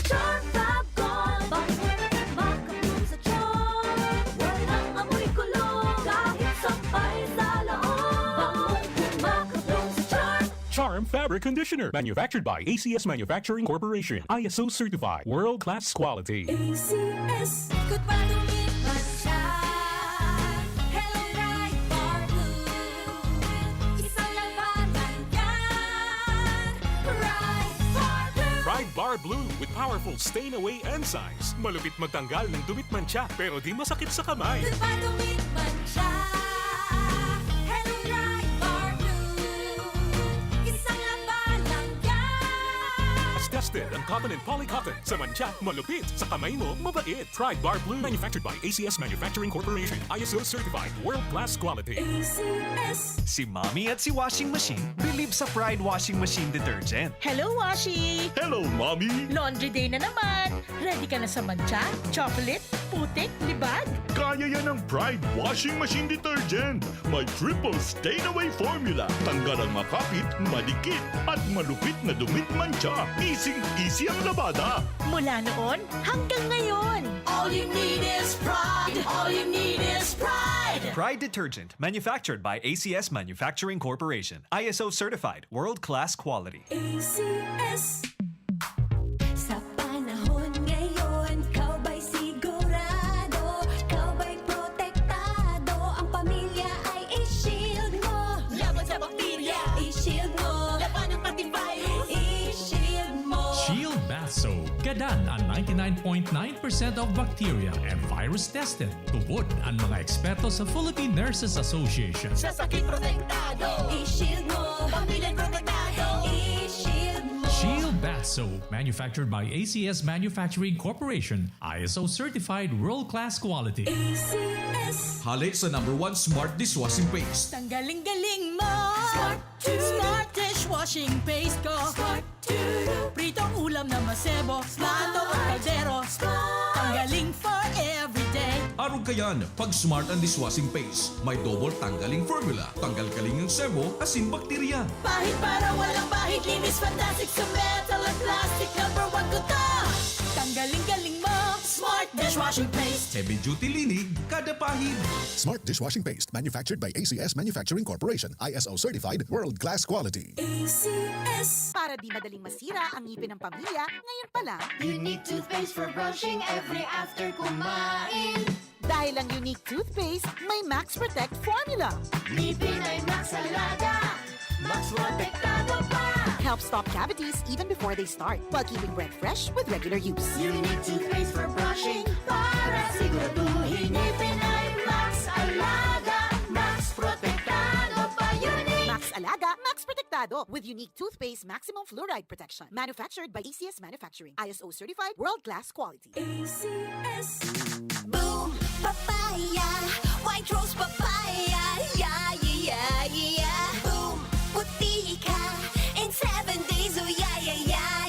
Charm Fab Gold, bangkit, makabloom sa charm. Charm Fabric Conditioner. Manufactured by A C S Manufacturing Corporation. I S O certified. World class quality. A C S. Ikot pa, dumit man siya. Hello, Pride Bar Blue. Isang labanan yan. Pride Bar Blue. Pride Bar Blue with powerful stain away enzymes. Malupit magtanggal ng dumit mantsa, pero di masakit sa kamay. Ikot pa, dumit man siya. Hello, Pride Bar Blue. Isang labanan yan. As tested ang cotton and polycotton. Sa mantsa, malupit. Sa kamay mo, mabait. Pride Bar Blue. Manufactured by A C S Manufacturing Corporation. I S O certified. World class quality. A C S. Si Mommy at si Washing Machine bilib sa Pride Washing Machine Detergent. Hello, Washi! Hello, Mommy! Laundry day na naman! Ready ka na sa mantsa, chocolate, putik, libag? Kaya yan ng Pride Washing Machine Detergent. May triple stain away formula. Tanggal ang makapit, madikit, at malupit na dumit mantsa. Easy-easy ang labada. Mula noon hanggang ngayon. All you need is Pride. All you need is Pride. Pride Detergent, manufactured by A C S Manufacturing Corporation. I S O certified, world-class quality. A C S. Sa panahon ngayon, ikaw ba'y sigurado? Ikaw ba'y protektado? Ang pamilya ay i-shield mo. Laban sa bakterya, i-shield mo. Laban ng antivirus, i-shield mo. Shield Bath Soap. Gadan ang ninety-nine point nine percent of bacteria and virus tested. Tubod ang mga eksperto sa Philippine Nurses Association. Sa sakit protektado, i-shield mo. Pamilya protektado, i-shield mo. Shield Bath Soap, manufactured by A C S Manufacturing Corporation, I S O certified world-class quality. A C S. Hale sa number one smart dishwashing paste. Tanggaling-galing mo! Smart! Smart dishwashing paste ko! Smart! Pritong ulam na masebo, plato o kaldero. Tanggaling for everyday. Arog kayan, pag Smart ang dishwashing paste, may double tanggaling formula. Tanggal kaling ang sebo, asin bakterya. Pahid para walang bahid, linis fantastic sa metal at plastic. Number one ko to. Tanggaling-galing mo, Smart dishwashing paste. Heavy duty linig, kada pahid. Smart dishwashing paste, manufactured by A C S Manufacturing Corporation, I S O certified, world class quality. A C S. Para di madaling masira ang ngipin ng pamilya, ngayon pa lang. Unique toothpaste for brushing every after kumain. Dahil ang Unique Toothpaste may Max Protect Formula. Ngipin ay Max Alaga, Max Protektado pa. Helps stop cavities even before they start, while keeping breath fresh with regular use. Unique toothpaste for brushing para siguraduhin ngipin ay Max Alaga, Max Protektado pa. Unique! Max Alaga, Max Protektado with Unique Toothpaste Maximum Fluoride Protection. Manufactured by A C S Manufacturing. I S O certified, world class quality. A C S. Boom! Papaya! White Rose Papaya! Yeah, yeah, yeah, yeah! Boom! Puti ka in seven days! Oh, yeah, yeah, yeah!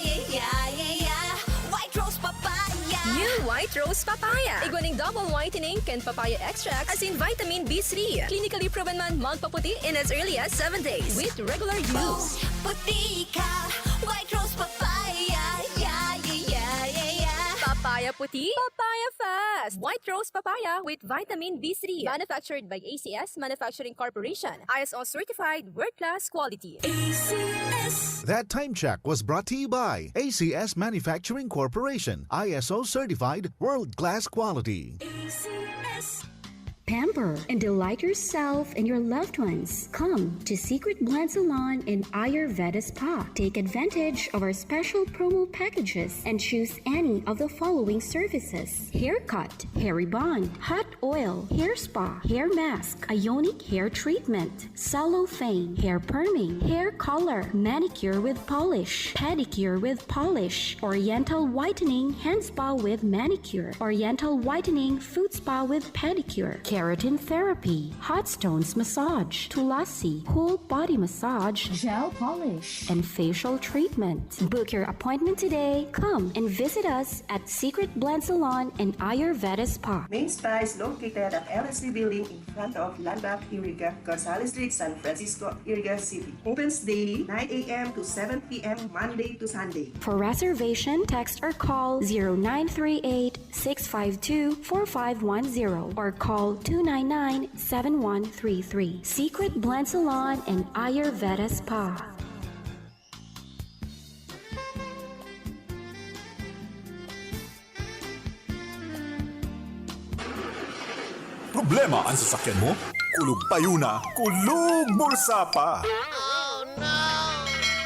White Rose Papaya! New White Rose Papaya. Igwa ning double whitening kan papaya extract asin vitamin B three. Clinically proven man magpaputi in as early as seven days with regular use. Puti ka! White Rose Papaya! Yeah, yeah, yeah, yeah, yeah! Papaya puti, papaya fast! White Rose Papaya with vitamin B three. Manufactured by A C S Manufacturing Corporation. I S O certified, world-class quality. A C S. That time check was brought to you by A C S Manufacturing Corporation, I S O certified, world-class quality. A C S. Pamper and delight yourself and your loved ones. Come to Secret Blend Salon and Ayurveda Spa. Take advantage of our special promo packages and choose any of the following services: haircut, hair rebond, hot oil, hair spa, hair mask, ionic hair treatment, cellophane, hair perming, hair color, manicure with polish, pedicure with polish, oriental whitening, hand spa with manicure, oriental whitening, foot spa with pedicure, keratin therapy, hot stones massage, tulasi, whole body massage, gel polish, and facial treatment. Book your appointment today. Come and visit us at Secret Blend Salon and Ayurveda Spa. Main Spa is located at L S C Building in front of Landmark Iriga, Gonzales Street, San Francisco, Iriga City. Opens daily, nine a.m. to seven p.m., Monday to Sunday. For reservation, text or call zero nine three eight, six five two, four five one zero or call two nine nine, seven one three three. Secret Blend Salon and Ayurveda Spa. Problema an sasakyan mo? Kulog payo na, kulog bulsa pa!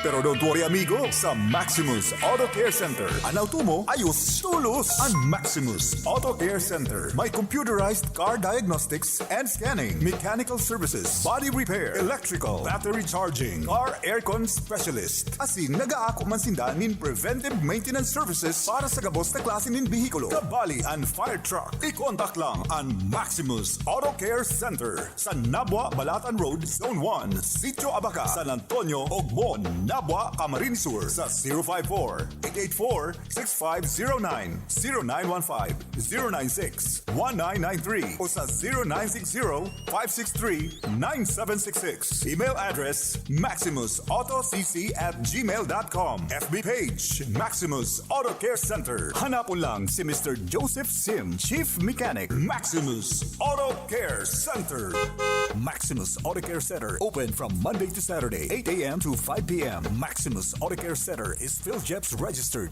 Pero don't worry, amigo, sa Maximus Auto Care Center, an auto mo ayos tolos. An Maximus Auto Care Center may computerized car diagnostics and scanning, mechanical services, body repair, electrical, battery charging, car aircon specialist. Asin nag-aako man sinda nin preventive maintenance services para sa gabos na klase nin behikulo, kabali an fire truck. I-contact lang an Maximus Auto Care Center sa Nabua, Balatan Road, Zone one, Sitio Abaca, San Antonio, Ogmon, Nabua, Camarines Sur, sa zero five four, eight eight four, six five zero nine, zero nine one five, zero nine six, one nine nine three, o sa zero nine six zero, five six three, nine seven six six. Email address, maximus auto c c at gmail dot com. F B page, Maximus Auto Care Center. Hanapon lang si Mister Joseph Sim, Chief Mechanic, Maximus Auto Care Center. Maximus Auto Care Center, open from Monday to Saturday, eight a m to five p m. Maximus Auto Care Center is PhilGEPS registered.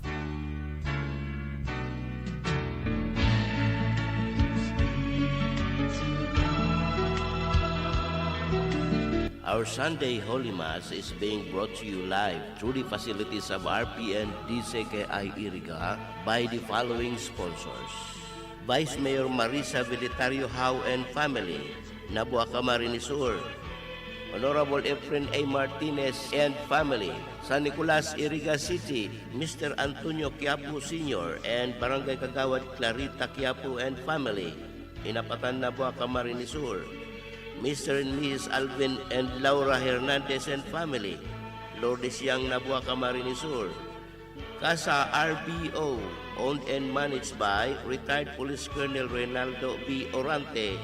Our Sunday Holy Mass is being brought to you live through the facilities of R P N D C K I Iriga by the following sponsors: Vice Mayor Marisa Velitario Howe and family, Nabua, Camarines Sur; Honorable Efren A Martinez and family, San Nicolas, Iriga City; Mister Antonio Quiapo Senior and Barangay Kagawad Clarita Quiapo and family, Inapatan, Nabua, Camarines Sur; Mister and Missus Alvin and Laura Hernandez and family, Lourdes Yang, Nabua, Camarines Sur; Casa R B O, owned and managed by retired Police Colonel Reynaldo B. Orante,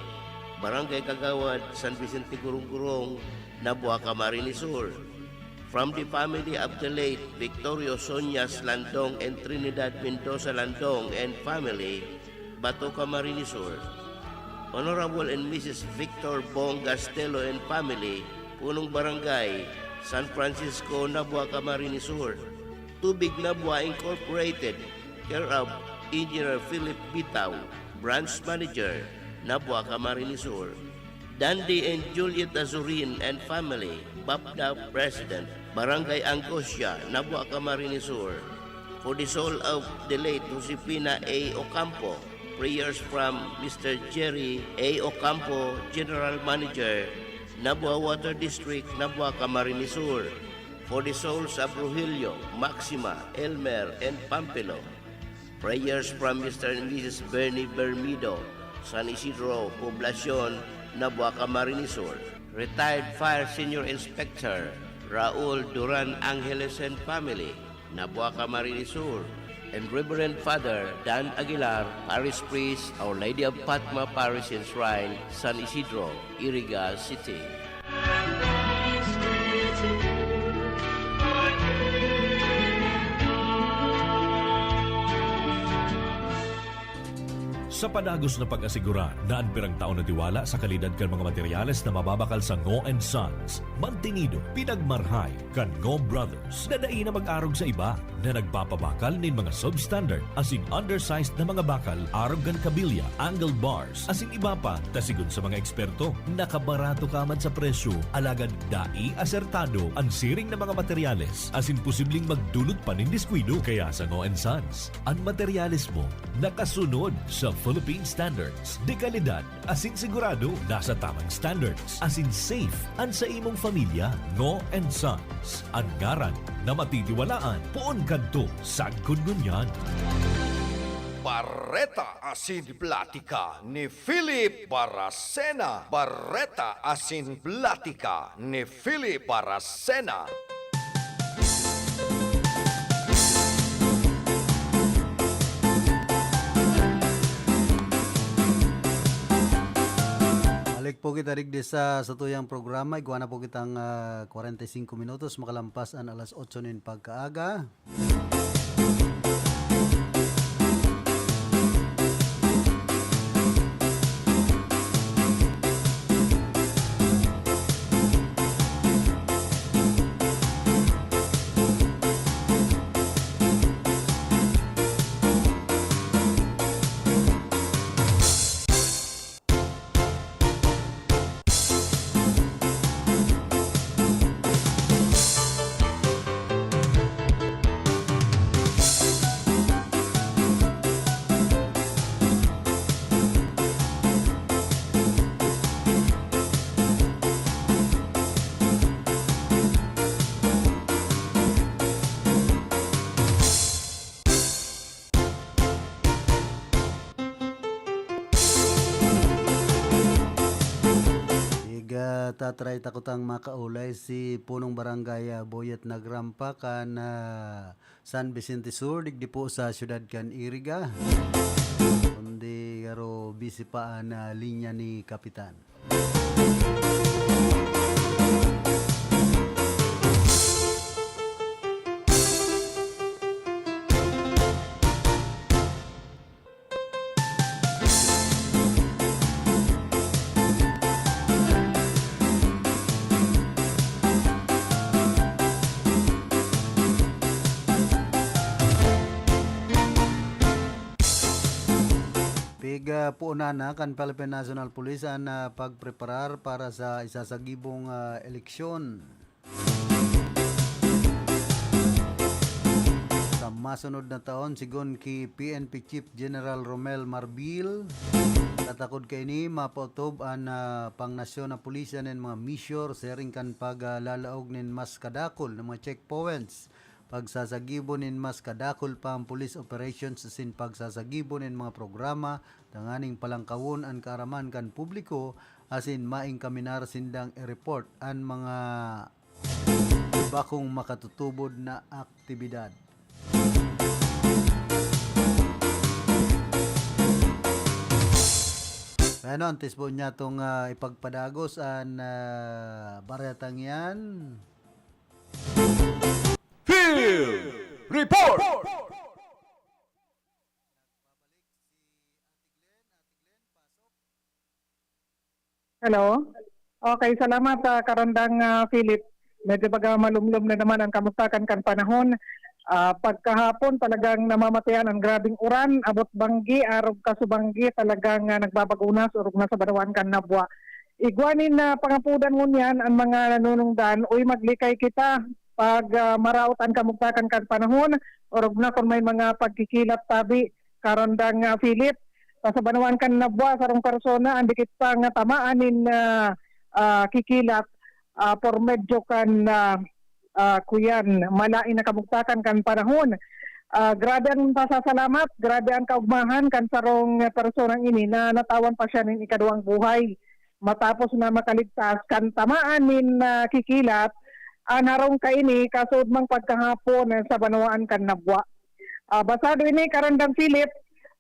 Barangay Kagawad, San Vicente, Gurong-Gurong, Nabua, Camarines Sur. From the family of the late Victorio Sonias Landong and Trinidad Mendoza Landong and family, Bato, Camarines Sur. Honorable and Missus Victor Bong Gastelo and family, Punong Barangay, San Francisco, Nabua, Camarines Sur. Tubig Nabua Incorporated, care of Engineer Philip Bitao, Branch Manager, Nabua, Camarines Sur. Dandy and Juliet Azurin and family, BAPDA President, Barangay Angosia, Nabua, Camarines Sur. For the soul of the late Josefina A. Ocampo, prayers from Mister Jerry A. Ocampo, General Manager, Nabua Water District, Nabua, Camarines Sur. For the souls of Rogelio, Maxima, Elmer, and Pampilo. Prayers from Mister and Missus Bernie Bermido, San Isidro, Poblacion, Nabua, Camarines Sur. Retired Fire Senior Inspector Raul Duran Angeles and family, Nabua, Camarines Sur. And Reverend Father Dan Aguilar, Parish Priest, Our Lady of Fatma Parish and Shrine, San Isidro, Iriga City. Sa padagos na pag-asigurar na an pirang taon na tiwala sa kalidad kan mga materyales na mababakal sa Ngo and Sons, mantinido, pinagmarhay kan Ngo Brothers na dai na mag-arog sa iba, na nagpapabakal nin mga substandard asin undersized na mga bakal arog kan kabilya, angled bars, asin iba pa, ta sigon sa mga eksperto, nakabarato ka man sa presyo, alagad dai asertado an siring na mga materyales, asin posibleng magdulot pa nin diskuido. Kaya sa Ngo and Sons, an materyales mo nakasunod sa Philippine standards de kalidad asin sigurado nasa tamang standards asin safe an sa imong pamilya. Ngo and Sons, an ngaran na matitiwalaan poon kadto sagkod ngunyan. Bareta asin platika ni Philip Baracena. Bareta asin platika ni Philip Baracena. Balik po kita digdi sa satuyang programa. Igwa na po kitang, ah, kwarenta y singko minutos makalampas an alas otso nin pagkaaga. Tatry ta kutang makaulay si punong barangay, ah, Boyet Nagrampa kan, ah, San Vicente Sur, digdi po sa siyudad kan Iriga. Kundi garo busy pa an, ah, linya ni Kapitan. Pig, ah, puunan na kan Philippine National Police an, ah, pagpreparar para sa isasagibong, ah, eleksyon. Sa masunod na taon, sigon ki P N P Chief General Romel Marbil, tatakod kaini, mapaotob an, ah, pangnasyon na pulisya nin mga measure, siring kan paglalaog nin mas kadakul na mga checkpoints, pagsasagibo nin mas kadakul pang police operations asin pagsasagibo nin mga programa tanganing palangkawon an kaaraman kan publiko asin maingkaminar sindang i-report an mga bakong makatutubod na aktibidad. Kaya no, antes po niya itong, ah, ipagpadagos an, ah, baretang yan. Field Report! Hello? Okay, salamat, ah, Karandang, ah, Philip. Medyo baga malumlom na naman ang kamustakan kan panahon. Ah, pagkahapon talagang namamatian ang grabeng uran, abot banggi, arog kasubanggi, talagang, ah, nagbabagunas, orog na sa banwaan kan Nabua. Igwa nin, ah, pangapudan ngunyan ang mga nanunungdan, uy, maglikay kita pag, ah, maraot an kamustakan kan panahon, orog na kun may mga pagkikilat tabi, Karandang, ah, Philip. Sa banwaan kan Nabua, sarong persona an dikit pang tamaan nin, ah, ah, kikilat, ah, por medyo kan, ah, ah, kuyan, malain na kamugtakan kan panahon. Ah, grabe an pasasalamat, grabe an kaugmahan kan sarong personang ini na natawan pa siya nin ikaduwang buhay matapos na makaligtas kan tamaan nin, ah, kikilat an harong kaini, kasudmang pagkahapon sa banwaan kan Nabua. Ah, basado ini, Karandang Philip,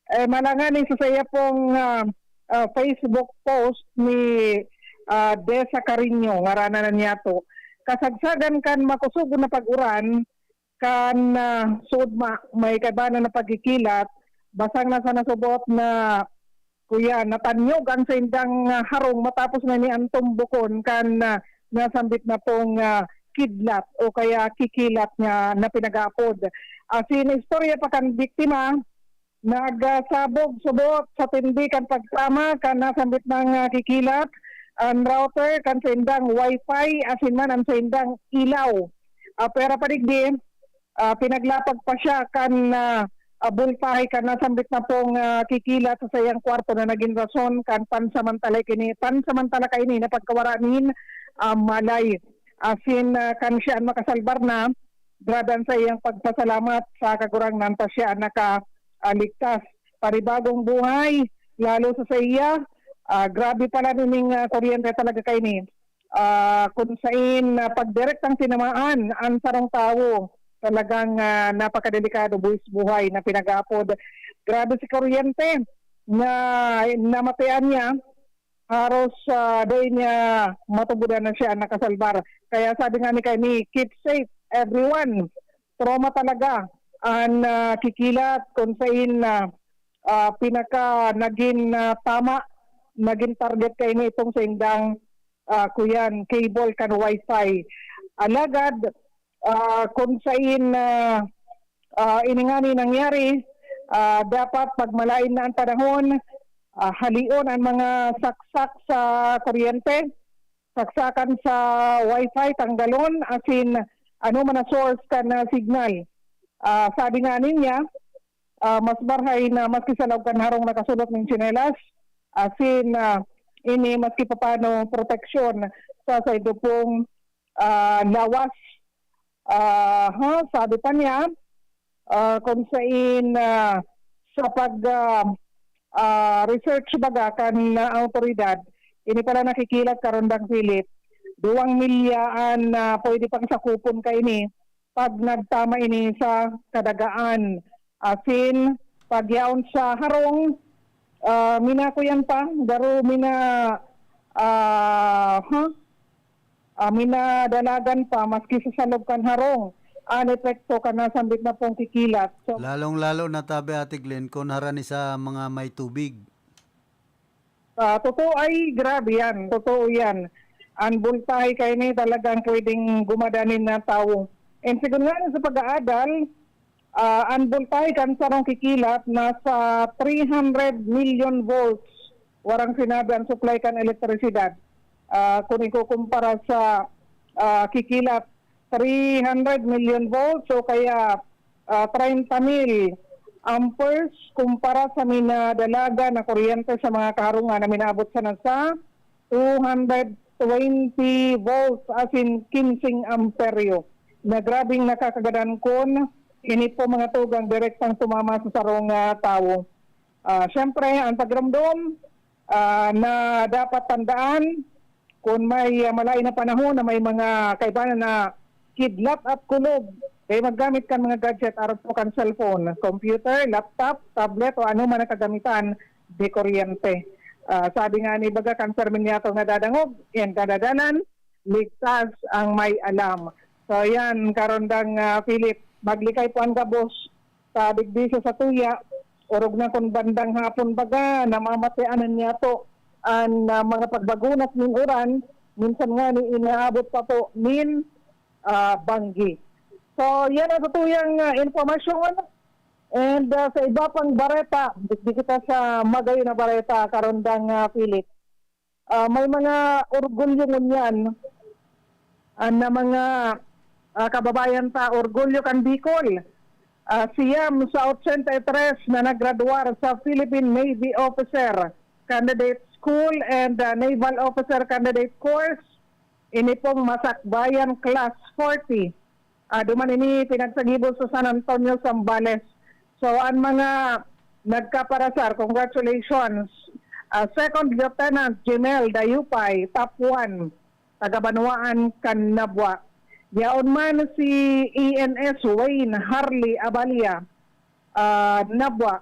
eh, malangan ni sa saiya pong, ah, ah, Facebook post ni, ah, Desa Cariño, ngaranan na niya to. Kasagsagan kan makosog na pag-uran, kan, ah, suod ma-, may kaibanan na pagkikilat, basang nasa nasubot na, kuya, natanyog ang saindang, ah, harong matapos na ni an tumbokon kan, ah, nasambit na pong, ah, kidlat o kaya kikilat nga na pinag-aapod. Asin istorya pa kan biktima, nagsabog-subot sa tindi kan pagtama kan nasambit nang, ah, kikilat, an router kan saindang wifi, asin man an saindang ilaw. Ah, pwera pa digdi, ah, pinaglapag pa siya kan, ah, ah, boltahe kan nasambit na pong, ah, kikilat sa saiyang kwarto na nagin rason kan pansamantala kini, pansamantala kaini na pagkawara nin, ah, malay. Asin, ah, kan siya an makasalbar na, grabe an saiyang pagpasalamat sa Kagurangnan ta siya an naka, ah, ligtas. Panibagong buhay, lalo sa saiya, ah, grabe pala nining, ah, kuryente talaga kaini. Ah, kun sain, ah, pagdirektang tinamaan an sarong tawo, talagang, ah, napakadelikado, buhis buhay na pinag-aapod. Grabe si kuryente na namatian niya, haros, ah, dai niya matubodan na siya nakasalbar. Kaya sabi nga ni kaini, "Keep safe, everyone." Trauma talaga an, ah, kikilat kun sain, ah, ah, pinaka nagin, ah, tama, nagin target kaini itong saindang, ah, kuyan, cable kan wifi. Alagad, ah, kun sain, ah, ah, ini ngani nangyari, ah, dapat pag malain na an panahon, ah, halion an mga saksak sa kuryente, saksakan sa wifi, tanggalon, asin ano man na source kan, ah, signal. Ah, sabi nga niya, ah, mas marhay na maski sa laog kan harong nakasulot nin tsinelas, asin, ah, ini maski papano proteksyon sa saindo pong, ah, lawas. Ah, ha, sabi pa niya, ah, kung sain, ah, sa pag, ah, ah, research baga kan, ah, awtoridad, ini pala nakikilat, Karandang Philip, duwang milya an, ah, pwede pang sakupon kaini pag nagtama ini sa kadagaan. Asin, pag yaon sa harong, ah, minakuyan pa, garo mina, ah, ha? Ah, minadalagan pa, maski sa salog kan harong, an epekto kan nasambit na pong kikilat. So, Lalong-lalo na tabi, Ate Glenn, kun harani sa mga may tubig. Ah, totoo ay grabe yan. Totoo yan. An voltahe kaini talagang pwedeng gumadanin na tawo. And sigon nga sa pag-aadal, ah, an voltahe kan sarong kikilat nasa three hundred million volts. Warang sinabi an supply kan elektrisidad. Ah, kung ikukumpara sa, ah, kikilat, three hundred million volts o kaya, ah, treinta mil amperes kumpara sa minadalagan na kuryente sa mga kaharungan na minaabot sana sa two hundred twenty volts, as in, kinsing amperyo, na grabeng nakakagadan kun ini po mga tugang direktang tumama sa sarong, ah, tawo. Ah, siyempre, ang pagramdom, ah, na dapat tandaan, kun may, ah, malain na panahon na may mga kaibahan na kidlat at kulog, kaya maggamit kan mga gadget, arog po kan cellphone, computer, laptop, tablet, o ano man ang kagamitan de kuryente. Ah, sabi nga ni baga kan Ferminiato nadadangog, yan kadadalan, ligtas ang may alam. So yan, Karondang, ah, Philip, maglikay po ang gabos sa digdi sa satuya, orog na kun bandang hapon baga, namamatianan niya to an, ah, mga pagbagunat nin uran, minsan nga ni inaabot pa po nin, ah, banggi. So, yan ang satuyang, ah, impormasyon. And, ah, sa iba pang bareta, digdi kita sa magayon na bareta, Karondang, ah, Philip. Ah, may mga orgulyo ngunyan, ah, na mga, ah, kababayan ta, orgulyo kan Bicol. Ah, siyam sa ochenta y tres na naggraduar sa Philippine Navy Officer Candidate School and, ah, Naval Officer Candidate Course. Ini pong Masakbayan Class forty. Ah, duman ini pinagsagibo sa San Antonio, Zambales. So, an mga nagkaparasar, congratulations. Ah, Second Lieutenant Jemel Dayupay, top one, taga Banwaan kan Nabua. Yaon man si E N S Wayne Harley Abalia, ah, Nabua.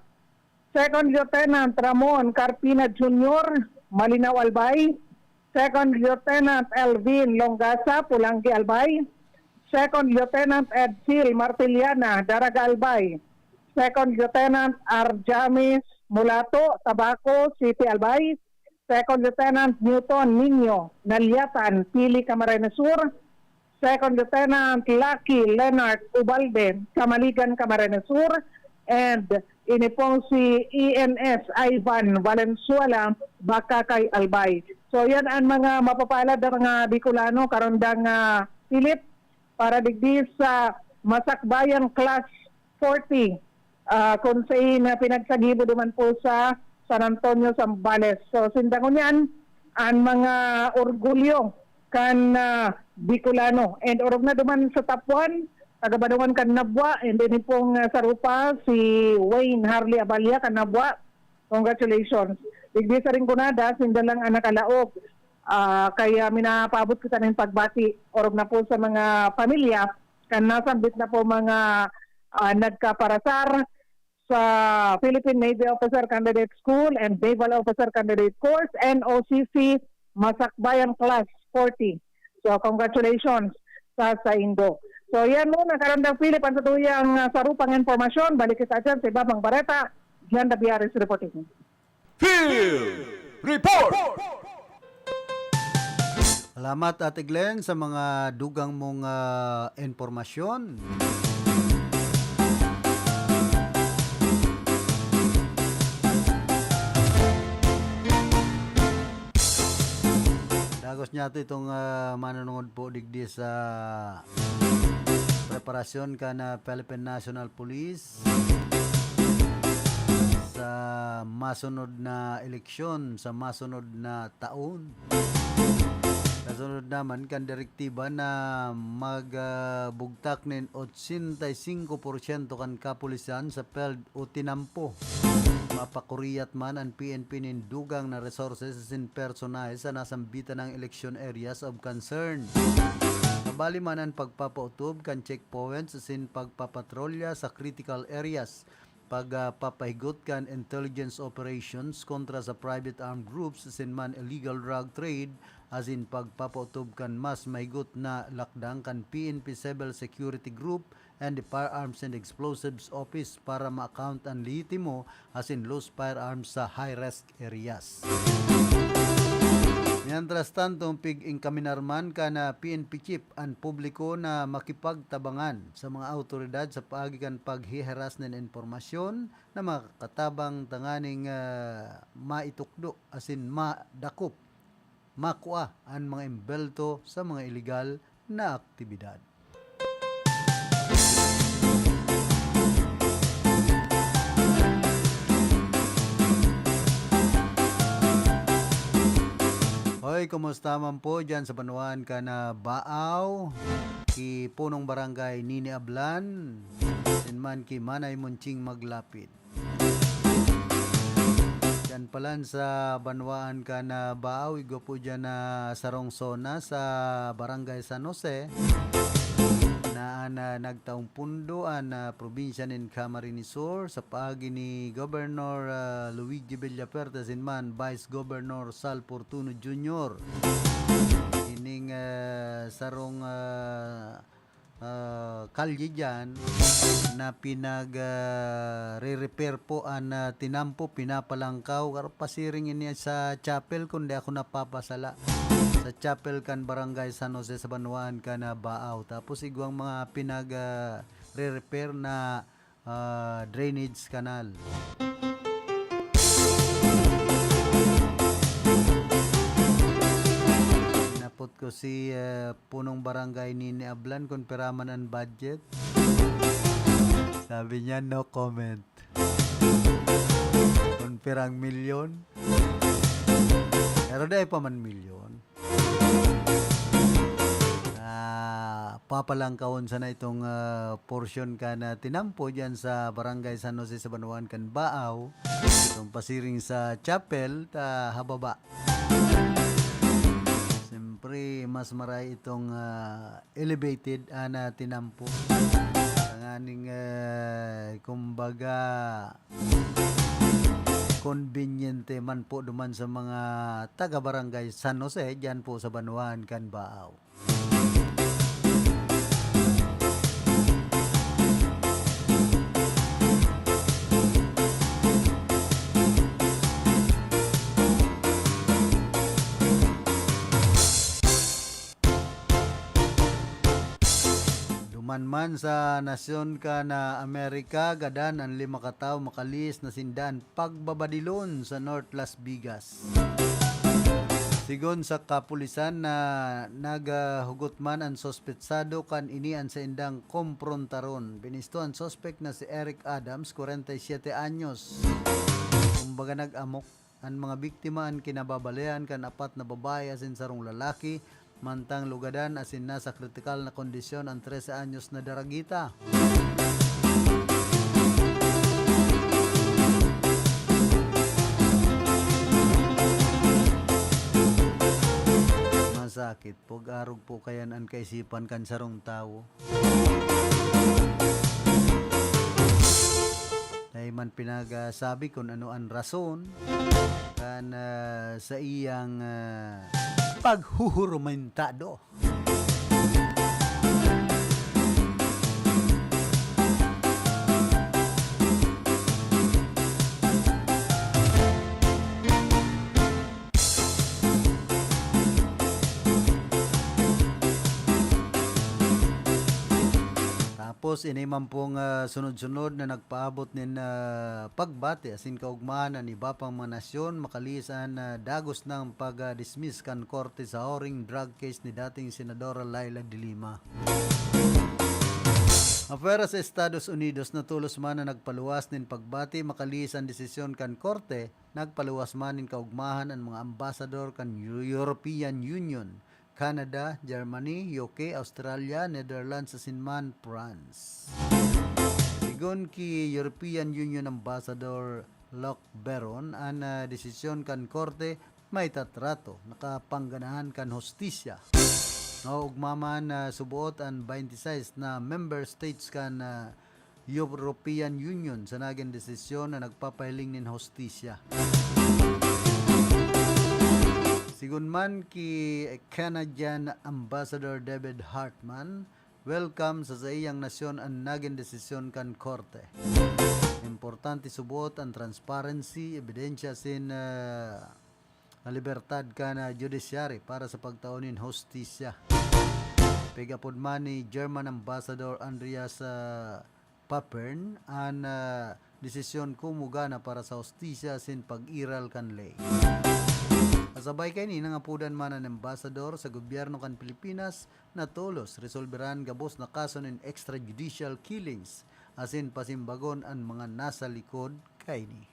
Second Lieutenant Ramon Carpina Junior, Malinao, Albay. Second Lieutenant Elvin Longasa, Pulanggi, Albay. Second Lieutenant Edsil Martiliana, Daraga, Albay. Second Lieutenant Arjamis Mulato, Tabaco City, Albay. Second Lieutenant Newton Niño, Naliatan, Pili, Camarines Sur. Second Lieutenant Lucky Leonard Ubalde, Camaligan, Camarines Sur. And ini pong si E N S Ivan Valenzuela, Bacacay, Albay. So, yan ang mga mapapalad na mga Bicolano, Karondang, ah, Philip, para digdi sa Masakbayan Class forty, ah, kun sain na pinagsagibo duman po sa San Antonio, Zambales. So, sinda ngunyan an mga orgulyo kan, ah, Bicolano. And orog na duman sa top one, taga Banwaan kan Nabua, and ini pong, ah, sarupa, si Wayne Harley Abalia kan Nabua. Congratulations. Digdi sa Rinconada, sinda lang ang nakalaog. Ah, kaya minapaabot kita nin pagbati, orog na po sa mga pamilya, kan nasambit na po mga, ah, nagkaparasar sa Philippine Navy Officer Candidate School and Naval Officer Candidate Course, N O C C, Masakbayan Class forty. So, congratulations sa saindo. So, yan muna, Karandang Philip, ang satuyang, ah, sarupang impormasyon. Balik kita dyan sa iba pang bareta. Glenda Biares reporting. Field Report! Salamat, Ate Glenn, sa mga dugang mong, ah, impormasyon. Dagos niya to itong, ah, manunungod po digdi sa preparasyon kan, ah, Philippine National Police sa masunod na eleksyon, sa masunod na taon. Kasunod naman kan direktiba na mag, ah, bugtak nin ochenta y cinco porsyento kan kapulisan sa PhilDOT tinampo. Mapakuriyat man an P N P nin dugang na resources asin personahe sa nasambitan nang election areas of concern. Kabali man an pagpapautob kan checkpoints asin pagpapatrolya sa critical areas, pag, ah, papahigot kan intelligence operations kontra sa private armed groups asin man illegal drug trade, asin pagpapautob kan mas mahigot na lakdang kan P N P Civil Security Group and the Firearms and Explosives Office para ma-account an lehitimo asin loose firearms sa high-risk areas. Mientras tanto, pig-enkaminar man kan, ah, P N P chief an publiko na makipagtabangan sa mga awtoridad sa paagi kan paghihiras nin impormasyon na makakatabang tanganing, ah, maitukdo asin madakop, makua an mga embelto sa mga iligal na aktibidad. Hoy, kumusta man po diyan sa banwaan kan Baaw? Ki Punong Barangay Nini Ablan, asin man ki Manay Monching Maglapid. Diyan palan sa banwaan kan Baaw, igwa po diyan na sarong zona sa Barangay San Jose na an, ah, nagtaong pundo an, ah, probinsya nin Camarines Sur sa paagi ni Governor, ah, Luigi Villafuerte asin man Vice Governor Sal Fortuno Junior. Ining, ah, sarong, ah, ah, kalye diyan na pinag, ah, re-repair po an, ah, tinampo, pinapalangkaw. Karo pasiring ini sa chapel, kung di ako napapasala. Sa chapel kan Barangay San Jose sa banwaan kan Baaw. Tapos igwang mga pinag, ah, re-repair na ah, drainage canal. Napot ko si, ah, punong barangay Nini Ablan kung pira man an budget. Sabi niya, "No comment." Kung pirang milyon. Pero dai pa man milyon. Ah, papalangkawon sana itong, ah, porsyon kan, ah, tinampo diyan sa Barangay San Jose sa banwaan kan Baaw. Itong pasiring sa chapel, ta hababa. Siyempre, mas maray itong, ah, elevated, ah, na tinampo. Tanganing, ah, kumbaga, konbinyente man po duman sa mga taga Barangay San Jose, diyan po sa banwaan kan Baaw. Duman man sa nasyon kan Amerika, gadan an lima ka tawo makalihis na sinda an pagbabadilon sa North Las Vegas. Sigon sa kapulisan na naghugot man an suspetsado kan ini an saindang komprontaron. Binisto an suspek na si Eric Adams, kwarenta y siyete anyos. Kumbaga, nag-amok. An mga biktima an kinababalean kan apat na babae asin sarong lalaki, mantang lugadan asin nasa kritikal na kondisyon an trese anyos na daragita. Masakit. Pag-arog po kayan an kaisipan kan sarong tawo. Dai man pinagasabi kun ano an rason kan, ah, sa iyang, ah, paghuhurumintado. Tapos, ini man pong, ah, sunod-sunod na nagpaabot nin, ah, pagbati asin kaugmahan an iba pang mga nasyon, makalihis an, ah, dagos nang pag-dismiss kan korte sa Oring drug case ni dating Senadora Leila de Lima. Apwera sa Estados Unidos, natolos man na nagpaluwas nin pagbati, makalihis an desisyon kan korte. Nagpaluwas man nin kaugmahan an mga ambasador kan Eu-, European Union, Canada, Germany, U K, Australia, Netherlands, asin man France. Sigon ki European Union Ambassador Lokberon, an, ah, desisyon kan korte may tatrato na kapangganahan kan hustisya. Naoogma man na suboot an twenty-six na member states kan, ah, European Union sa nagin desisyon na nagpapahiling nin hustisya. Sigon man ki Canadian Ambassador David Hartman, welcome sa saiyang nasyon an nagin desisyon kan korte. Importante suboot an transparency, ebidensya asin, ah, libertad kan, ah, judiciary para sa pagtao nin hustisya. Pigapod man ni German Ambassador Andreas, ah, Papern an, ah, desisyon kumugana para sa hustisya asin pag-iral kan ley. Kasabay kaini, nangapodan man an ambassador sa gobyerno kan Pilipinas na tolos resolberan gabos na kaso nin extrajudicial killings asin pasimbagon an mga nasa likod kaini.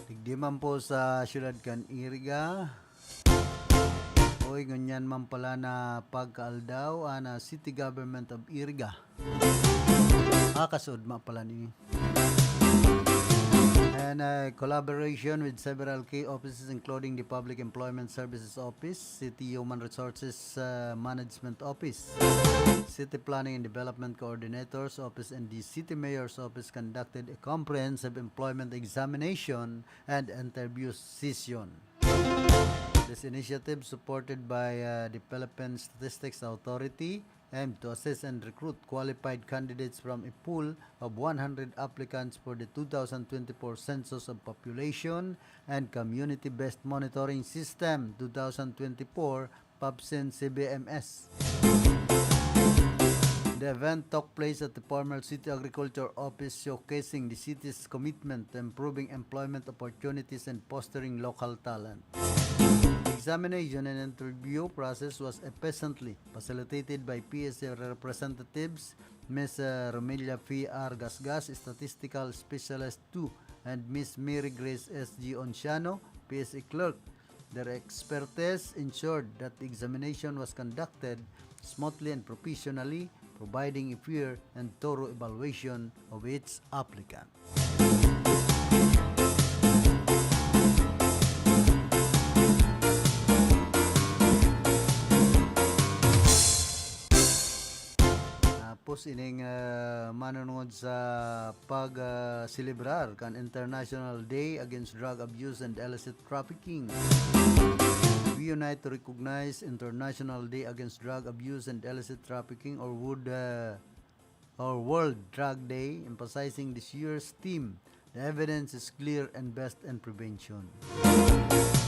Digdi man po sa siyudad kan Iriga. Oy, ngunyan man pala na pagkaaldaw, ana, City Government of Iriga. Ah, kasud ma pala ni. And, uh, collaboration with several key offices, including the Public Employment Services Office, City Human Resources, uh, Management Office, City Planning and Development Coordinator's Office, and the City Mayor's Office, conducted a comprehensive employment examination and interview session. This initiative, supported by, uh, the Philippine Statistics Authority, aimed to assess and recruit qualified candidates from a pool of one hundred applicants for the two thousand twenty-four Census of Population and Community-Based Monitoring System two thousand twenty-four, PABCEN C B M S. The event took place at the former City Agriculture Office, showcasing the city's commitment to improving employment opportunities and fostering local talent. The examination and interview process was efficiently facilitated by P S A representatives Miss, uh, Romelia P R Gasgas, Statistical Specialist two, and Miss Mary Grace S G Onciano, P S A Clerk. Their expertise ensured that the examination was conducted smoothly and professionally, providing a fair and thorough evaluation of each applicant. Tapos ining, ah, manunungod sa pag, ah, selebrar kan International Day Against Drug Abuse and Illicit Trafficking. We unite to recognize International Day Against Drug Abuse and Illicit Trafficking, or would, ah, or World Drug Day, emphasizing this year's theme, "The evidence is clear and best in prevention."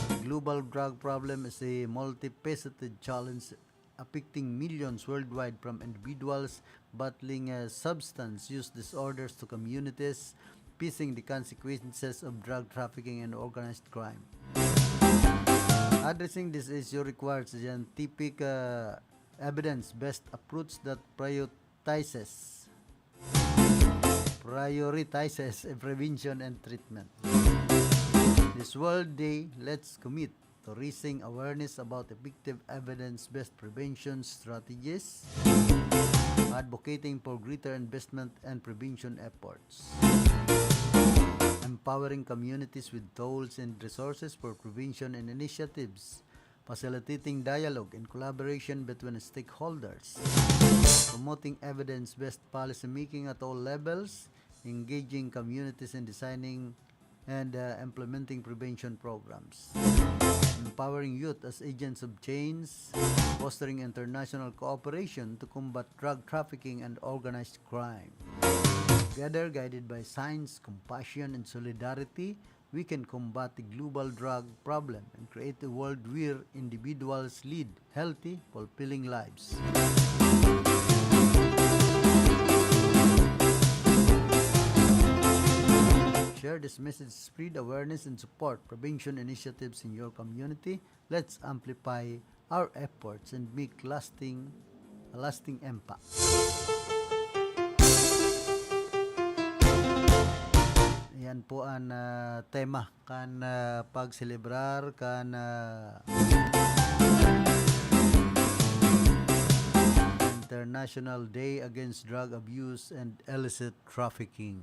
The global drug problem is a multifaceted challenge affecting millions worldwide, from individuals battling, uh, substance use disorders to communities facing the consequences of drug trafficking and organized crime. Addressing this issue requires a scientific, uh, evidence-based approach that prioritizes prioritizes prevention and treatment. This World Day, let's commit to raising awareness about effective evidence-based prevention strategies, advocating for greater investment and prevention efforts, empowering communities with tools and resources for prevention and initiatives, facilitating dialogue and collaboration between stakeholders, promoting evidence-based policymaking at all levels, engaging communities in designing and, uh, implementing prevention programs, empowering youth as agents of change, fostering international cooperation to combat drug trafficking and organized crime, together guided by science, compassion, and solidarity, we can combat the global drug problem and create a world where individuals lead healthy, fulfilling lives. Share this message, spread awareness, and support prevention initiatives in your community. Let's amplify our efforts and make lasting, a lasting impact. Yan po ang, ah, tema kan, ah, pagselebrar kan, ah, International Day Against Drug Abuse and Illicit Trafficking.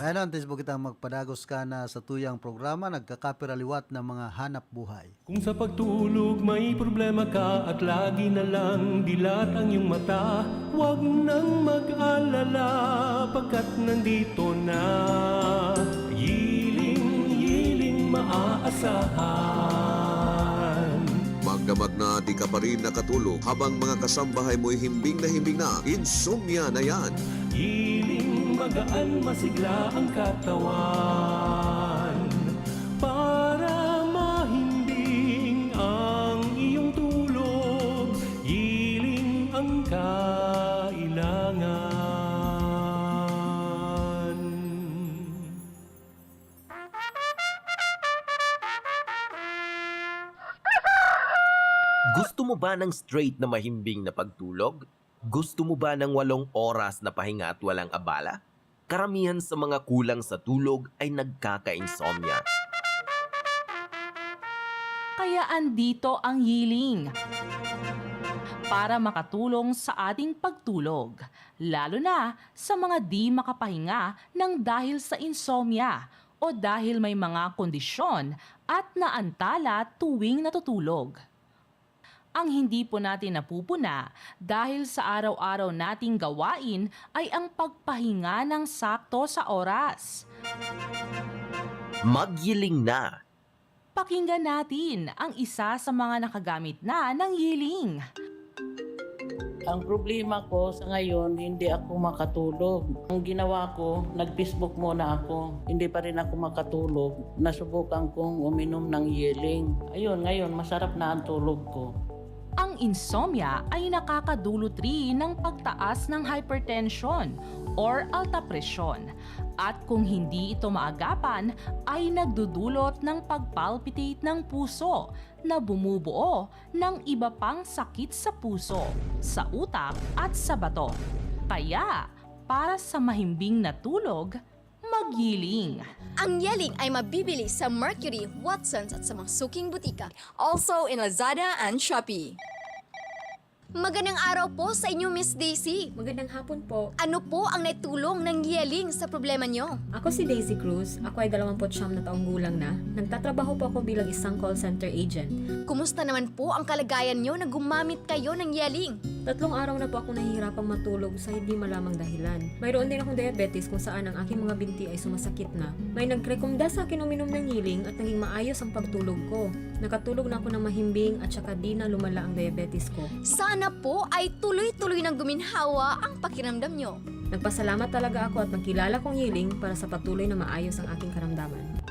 Ayan, antes po kitang magpadagos ka na sa tuyang programa, nagkakapiraliwat ng mga hanap buhay. Kung sa pagtulog may problema ka at lagi na lang dilat ang iyong mata, huwag nang mag-alala, pagkat nandito na Yiling, Yiling maaasahan. Magdamag na di ka pa rin nakatulog habang mga kasambahay mo'y himbing na himbing na, insomnia na yan. Yiling, magaan, masigla ang katawan. Para mahimbing ang iyong tulog, Yiling ang kailangan. Gusto mo ba ng straight na mahimbing na pagtulog? Gusto mo ba ng walong oras na pahinga at walang abala? Karamihan sa mga kulang sa tulog ay nagkaka-insomnia. Kaya andito ang Yiling para makatulong sa ating pagtulog, lalo na sa mga di makapahinga ng dahil sa insomnia o dahil may mga kondisyon at naantala tuwing natutulog. Ang hindi po natin napupuna dahil sa araw-araw nating gawain ay ang pagpahinga ng sakto sa oras. Magyiling na. Pakinggan natin ang isa sa mga nakagamit na ng Yiling. Ang problema ko sa ngayon, hindi ako makatulog. Ang ginawa ko, nag-Facebook muna ako. Hindi pa rin ako makatulog. Nasubukan kong uminom ng Yiling. Ayun, ngayon, masarap na ang tulog ko. Ang insomnia ay nakakadulot rin ng pagtaas ng hypertension or alta presyon. At kung hindi ito maagapan, ay nagdudulot ng pagpalpitate ng puso na bumubuo ng iba pang sakit sa puso, sa utak at sa bato. Kaya, para sa mahimbing na tulog, magyiling. Ang Yiling ay mabibili sa Mercury, Watsons at sa mga suking butika. Also in Lazada and Shopee. Magandang araw po sa inyo, Miss Daisy. Magandang hapon po. Ano po ang naitulong ng Yiling sa problema nyo? Ako si Daisy Cruz. Ako ay dalawampu't siyam na taong gulang na. Nagtatrabaho po ako bilang isang call center agent. Kumusta naman po ang kalagayan nyo na gumamit kayo ng Yiling? Tatlong araw na po ako nahihirapang matulog sa hindi malamang dahilan. Mayroon din akong diabetes kung saan ang aking mga binti ay sumasakit na. May nagrekomenda sa akin uminom ng Yiling at naging maayos ang pagtulog ko. Nakatulog na ako ng mahimbing at saka di na lumala ang diabetes ko. Sana po ay tuloy-tuloy nang guminhawa ang pakiramdam nyo. Nagpasalamat talaga ako at nagkilala kong Yiling para sa patuloy na maayos ang aking karamdaman.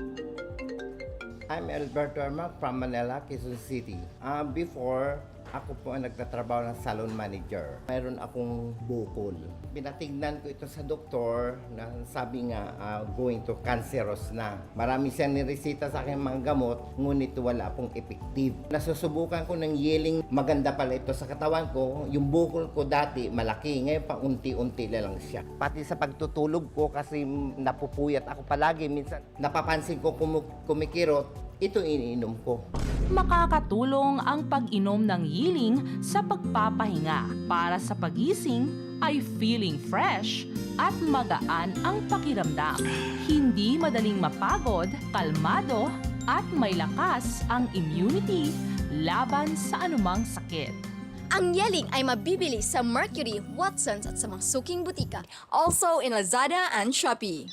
I'm Alberto Ermac from Manila, Quezon City. Ah, before, ako po ang nagtatrabaho ng salon manager. Mayroon akong bukol. Pinatignan ko ito sa doktor na sabi nga, ah, going to cancerous na. Marami siyang nireseta sa akin mga gamot, ngunit wala pong effective. Nasusubukan ko ng Yiling, maganda pala ito sa katawan ko. Yung bukol ko dati, malaki. Ngayon, paunti-unti na lang siya. Pati sa pagtutulog ko, kasi napupuyat ako palagi. Minsan, napapansin ko kumu-, kumikirot, ito iniinom ko. Makakatulong ang pag-inom ng Yiling sa pagpapahinga. Para sa pagising ay feeling fresh at magaan ang pakiramdam. Hindi madaling mapagod, kalmado, at may lakas ang immunity laban sa anumang sakit. Ang Yiling ay mabibili sa Mercury, Watsons at sa mga suking butika. Also in Lazada and Shopee.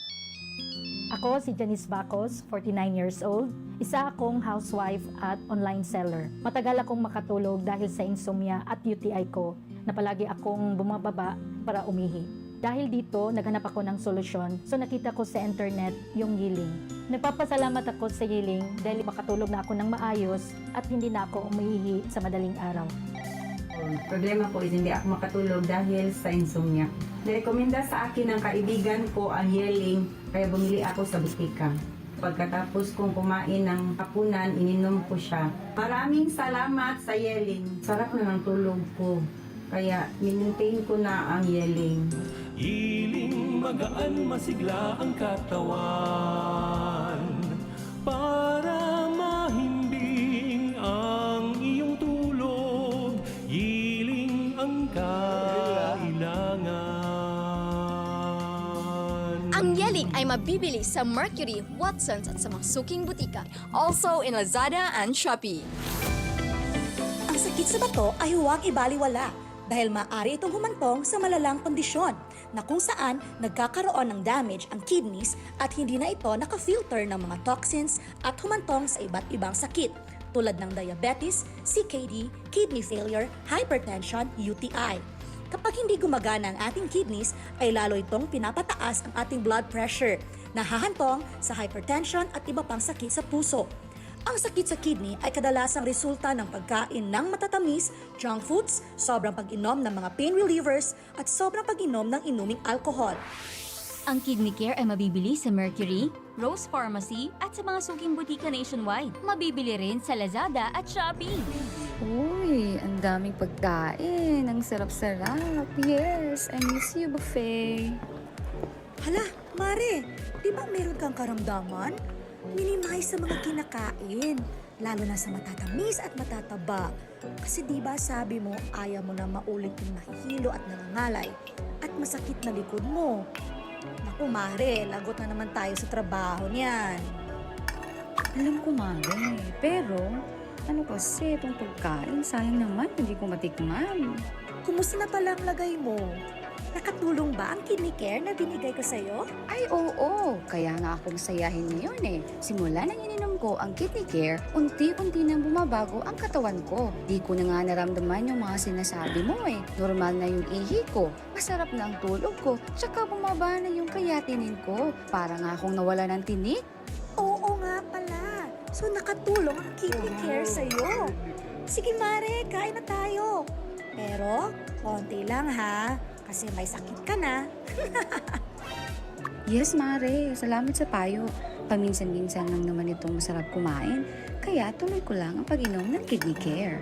Ako si Janice Bacos, forty-nine years old. Isa akong housewife at online seller. Matagal akong makatulog dahil sa insomnia at U T I ko na palagi akong bumababa para umihi. Dahil dito, naghanap ako ng solusyon, so nakita ko sa internet yung Yiling. Nagpapasalamat ako sa Yiling dahil makatulog na ako ng maayos at hindi na ako umiihi sa madaling araw. Ang problema ko is hindi ako makatulog dahil sa insomnia. Nirekomenda sa akin ng kaibigan ko ang Yiling, kaya bumili ako sa butika. Pagkatapos kong kumain ng hapunan, ininom ko siya. Maraming salamat sa Yiling. Sarap na ng tulog ko. Kaya, minuntain ko na ang Yiling. Yiling, magaan, masigla ang katawan. Para mahimbing ang iyong tulog, Yiling ang kailangan. Ang Yiling ay mabibili sa Mercury, Watsons at sa mga suking butika. Also in Lazada and Shopee. Ang sakit sa bato ay huwag ibaliwala dahil maaari itong humantong sa malalang kondisyon na kung saan nagkakaroon ng damage ang kidneys at hindi na ito naka-filter ng mga toxins at humantong sa iba't ibang sakit tulad ng diabetes, C K D, kidney failure, hypertension, U T I. Kapag hindi gumagana ang ating kidneys, ay lalo itong pinapataas ang ating blood pressure, nahahantong sa hypertension at iba pang sakit sa puso. Ang sakit sa kidney ay kadalasang resulta ng pagkain ng matatamis, junk foods, sobrang pag-inom ng mga pain relievers, at sobrang pag-inom ng inuming alcohol. Ang Kidney Care ay mabibili sa Mercury, Rose Pharmacy at sa mga suking butika nationwide. Mabibili rin sa Lazada at Shopee. Uy, ang daming pagkain. Ang sarap-sarap. Yes, I miss you, buffet. Hala, Mare, di ba meron kang karamdaman? Minimize sa mga kinakain, lalo na sa matatamis at matataba. Kasi di ba sabi mo, ayaw mo na maulit yung mahihilo at nangangalay at masakit na likod mo. Naku, Mare, lagot na naman tayo sa trabaho niyan. Alam ko, Mare. Pero, ano kasi itong pagkain? Sayang naman, hindi ko matikman. Kumusta na pala ang lagay mo? Nakatulong ba ang kidney care na binigay ko sa'yo? Ay, oo. Kaya nga ako masayahin ngayon eh. Simula nang ininom ko ang Kidney Care, unti-unti nang bumabago ang katawan ko. Di ko na nga naramdaman yung mga sinasabi mo eh. Normal na yung ihi ko, masarap na ang tulog ko, tsaka bumaba na yung creatinine ko. Para nga akong nawala ng tinik. Oo nga pala. So nakatulong ang kidney care sa'yo. Sige Mare, kain na tayo. Pero, konti lang ha. Kasi may sakit ka na. Yes, Mare. Salamat sa payo. Paminsan-minsan lang naman itong masarap kumain. Kaya tuloy ko lang ang pag-inom ng Kidney Care.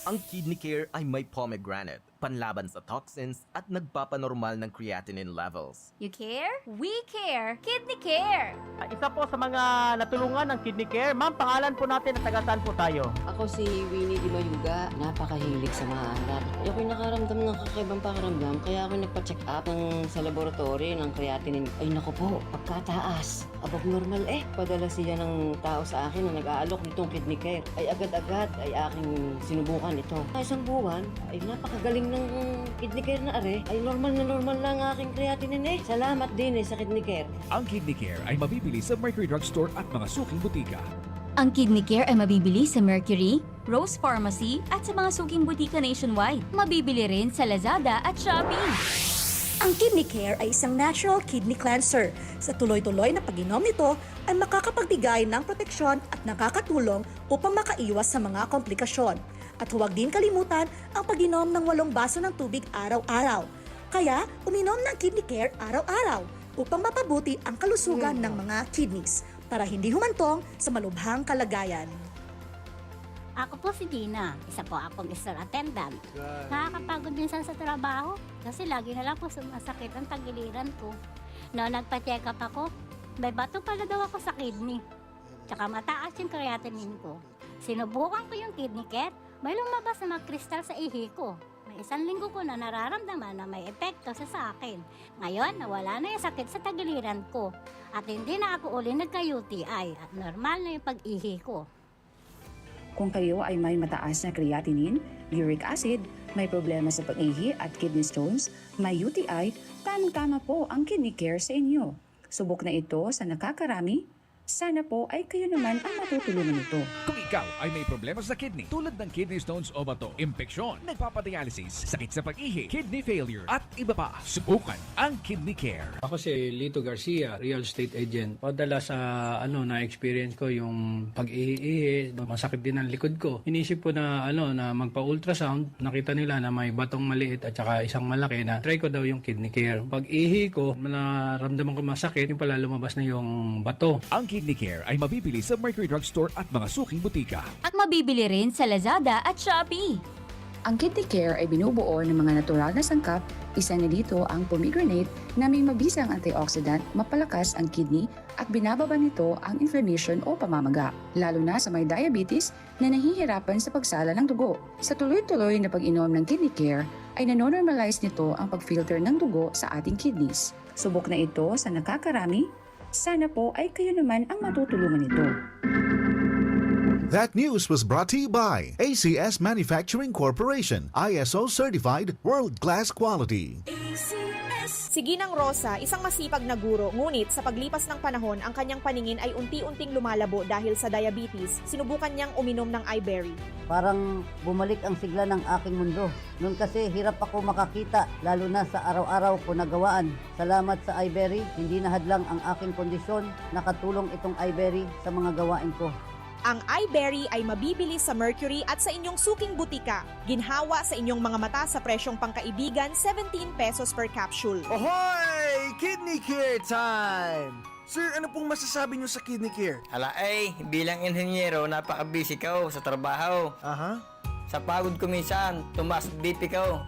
Ang Kidney Care ay may pomegranate, panlaban sa toxins at nagpapanormal ng creatinine levels. You care? We care! Kidney Care! Isa po sa mga natulungan ng Kidney Care. Ma'am, pangalan po natin at taga saan po tayo? Ako si Winnie Di Mayuga. Napakahilig sa maangat. Ako'y nakaramdam ng kakaibang pakiramdam, kaya ako nagpa-check up ng, sa laboratory ng creatinine. Ay naku po, pagkataas. Abog normal eh. Padala siya ng tao sa akin na nag-aalok nitong Kidney Care. Ay agad-agad ay aking sinubukan ito. Sa isang buwan, ay napakagaling ng Kidney Care na are. Ay normal na normal na ang aking creatinine eh. Salamat din eh sa Kidney Care. Ang Kidney Care ay mabibili sa Mercury Drugstore at mga suking butika. Ang Kidney Care ay mabibili sa Mercury, Rose Pharmacy at sa mga suking butika nationwide. Mabibili rin sa Lazada at Shopee. Ang Kidney Care ay isang natural kidney cleanser. Sa tuloy-tuloy na pag-inom nito ay makakapagbigay ng proteksyon at nakakatulong upang makaiwas sa mga komplikasyon. At huwag din kalimutan ang pag-inom ng walong baso ng tubig araw-araw. Kaya, uminom ng Kidney Care araw-araw upang mapabuti ang kalusugan ng mga kidneys para hindi humantong sa malubhang kalagayan. Ako po si Dina, isa po akong store attendant. Nakakapagod minsan sa trabaho kasi lagi na lang po sumasakit ang tagiliran ko. No, nagpa-check up ako, may bato pala daw ako sa kidney. Tsaka mataas yung creatinine ko. Sinubukan ko yung Kidney Care, may lumabas na mga kristal sa ihi ko. May isang linggo ko na nararamdaman na may epekto sa, sa akin. Ngayon, nawala na yung sakit sa tagiliran ko. At hindi na ako uli nagka-U T I at normal na yung pag-ihi ko. Kung kayo ay may mataas na creatinine, uric acid, may problema sa pag-ihi at kidney stones, may U T I, tamang-tama po ang Kidney Care sa inyo. Subok na ito sa nakakarami, Sana po ay kayo naman ang matutulungan nito. Kung ikaw ay may problema sa kidney tulad ng kidney stones o bato, impeksyon, nagpapadialysis, sakit sa pag-ihi, kidney failure, at iba pa, subukan ang Kidney Care. Ako si Lito Garcia, real estate agent. Madalas sa ano na-experience ko yung pag-ihi-ihi, masakit din ang likod ko. Inisip ko na ano na magpa-ultrasound, nakita nila na may batong maliit at saka isang malaki na try ko daw yung Kidney Care. Pag-ihi ko, naramdaman ko masakit, yung pala lumabas na yung bato. Ang Kidney Care ay mabibili sa Mercury Drugstore at mga suking butika. At mabibili rin sa Lazada at Shopee. Ang Kidney Care ay binubuo ng mga natural na sangkap, isa na dito ang pomegranate na may mabisang antioxidant, mapalakas ang kidney at binababa nito ang inflammation o pamamaga, lalo na sa may diabetes na nahihirapan sa pagsala ng dugo. Sa tuloy-tuloy na pag-inom ng Kidney Care ay nanonormalize nito ang pag-filter ng dugo sa ating kidneys. Subok na ito sa nakakarami, sana po ay kayo naman ang matutulungan nito. That news was brought to you by A C S Manufacturing Corporation, I S O certified, world class quality. Si Ginang Rosa, isang masipag na guro, ngunit sa paglipas ng panahon, ang kanyang paningin ay unti-unting lumalabo dahil sa diabetes. Sinubukan niyang uminom ng iBerry. Parang bumalik ang sigla ng aking mundo. Noon kasi hirap ako makakita, lalo na sa araw-araw ko na gawaan. Salamat sa iBerry, hindi na hadlang ang aking kondisyon. Nakatulong itong iBerry sa mga gawain ko. Ang iBerry ay mabibili sa Mercury at sa inyong suking butika. Ginhawa sa inyong mga mata sa presyong pangkaibigan, seventeen pesos per capsule. Ohoy! Kidney Care time! Sir, ano pong masasabi niyo sa Kidney Care? Ala ay, bilang inhenyero, napaka-busy ko sa trabaho. Aha. Sa pagod ko minsan, tumaas B P ko.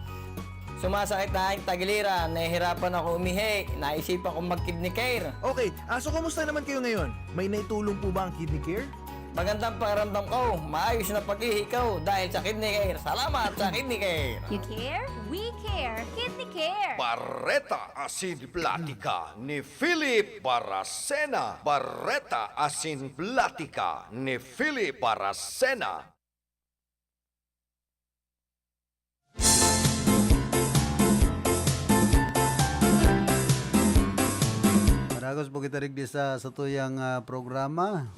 Sumasakit na ang tagiliran, nahihirapan ako umihi, naisipan kong mag-Kidney Care. Okay, ah, so kumusta naman kayo ngayon? May naitulong po ba ang Kidney Care? Magandang pakiramdam ko, maayos na pag-ihi ko dahil sa Kidney Care. Salamat sa Kidney Care! You care? We care! Kidney Care! Bareta asin Platika ni Philip Baracena. Bareta asin Platika ni Philip Baracena. Maragos po kita digdi sa satuyang ah, programa.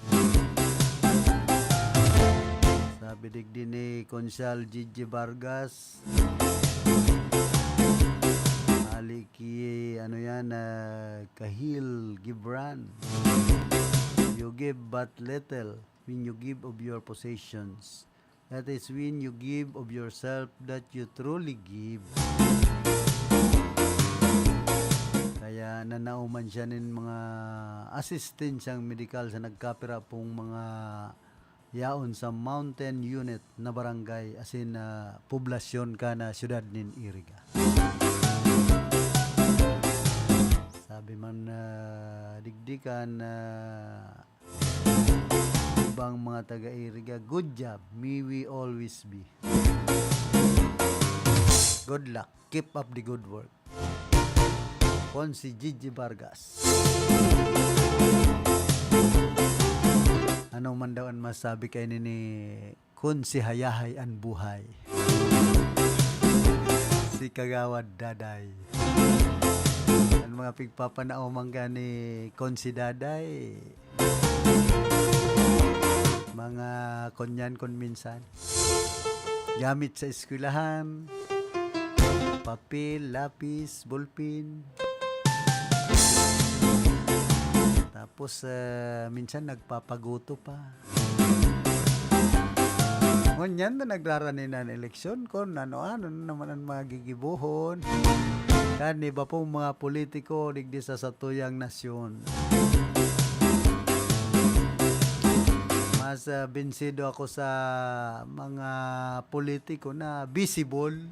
Sabi digdi ni Konsehal Gigi Vargas, ali ki, ano yan, ah, Kahil Gibran. You give but little when you give of your possessions. That is when you give of yourself that you truly give. Kaya nanauman siya nin mga asistensyang medikal sa nagkapira pong mga yaon sa mountain unit na barangay asin na poblasyon kan syudad nin Iriga. Sabi man na digdi kan ah, ibang mga taga-Iriga, good job, may we always be. Good luck, keep up the good work. Konsi Gigi Vargas. Ano man daw ang masabi kay ni Konsi Hayahay an buhay. Si Kagawad Daday. An mga pigpapanaoman ka ni Konsi Daday, mga kunyan kun minsan. Gamit sa eskwelahan, papel, lapis, ballpen. Tapos, ah, minsan nagpapaguto pa. Ngunyan na nagrarani na an eleksyon, kun ano-ano na naman an mga gigibohon kan iba pong mga politiko digdi sa satuyang nasyon. Mas ah, binsido ako sa mga politiko na visible.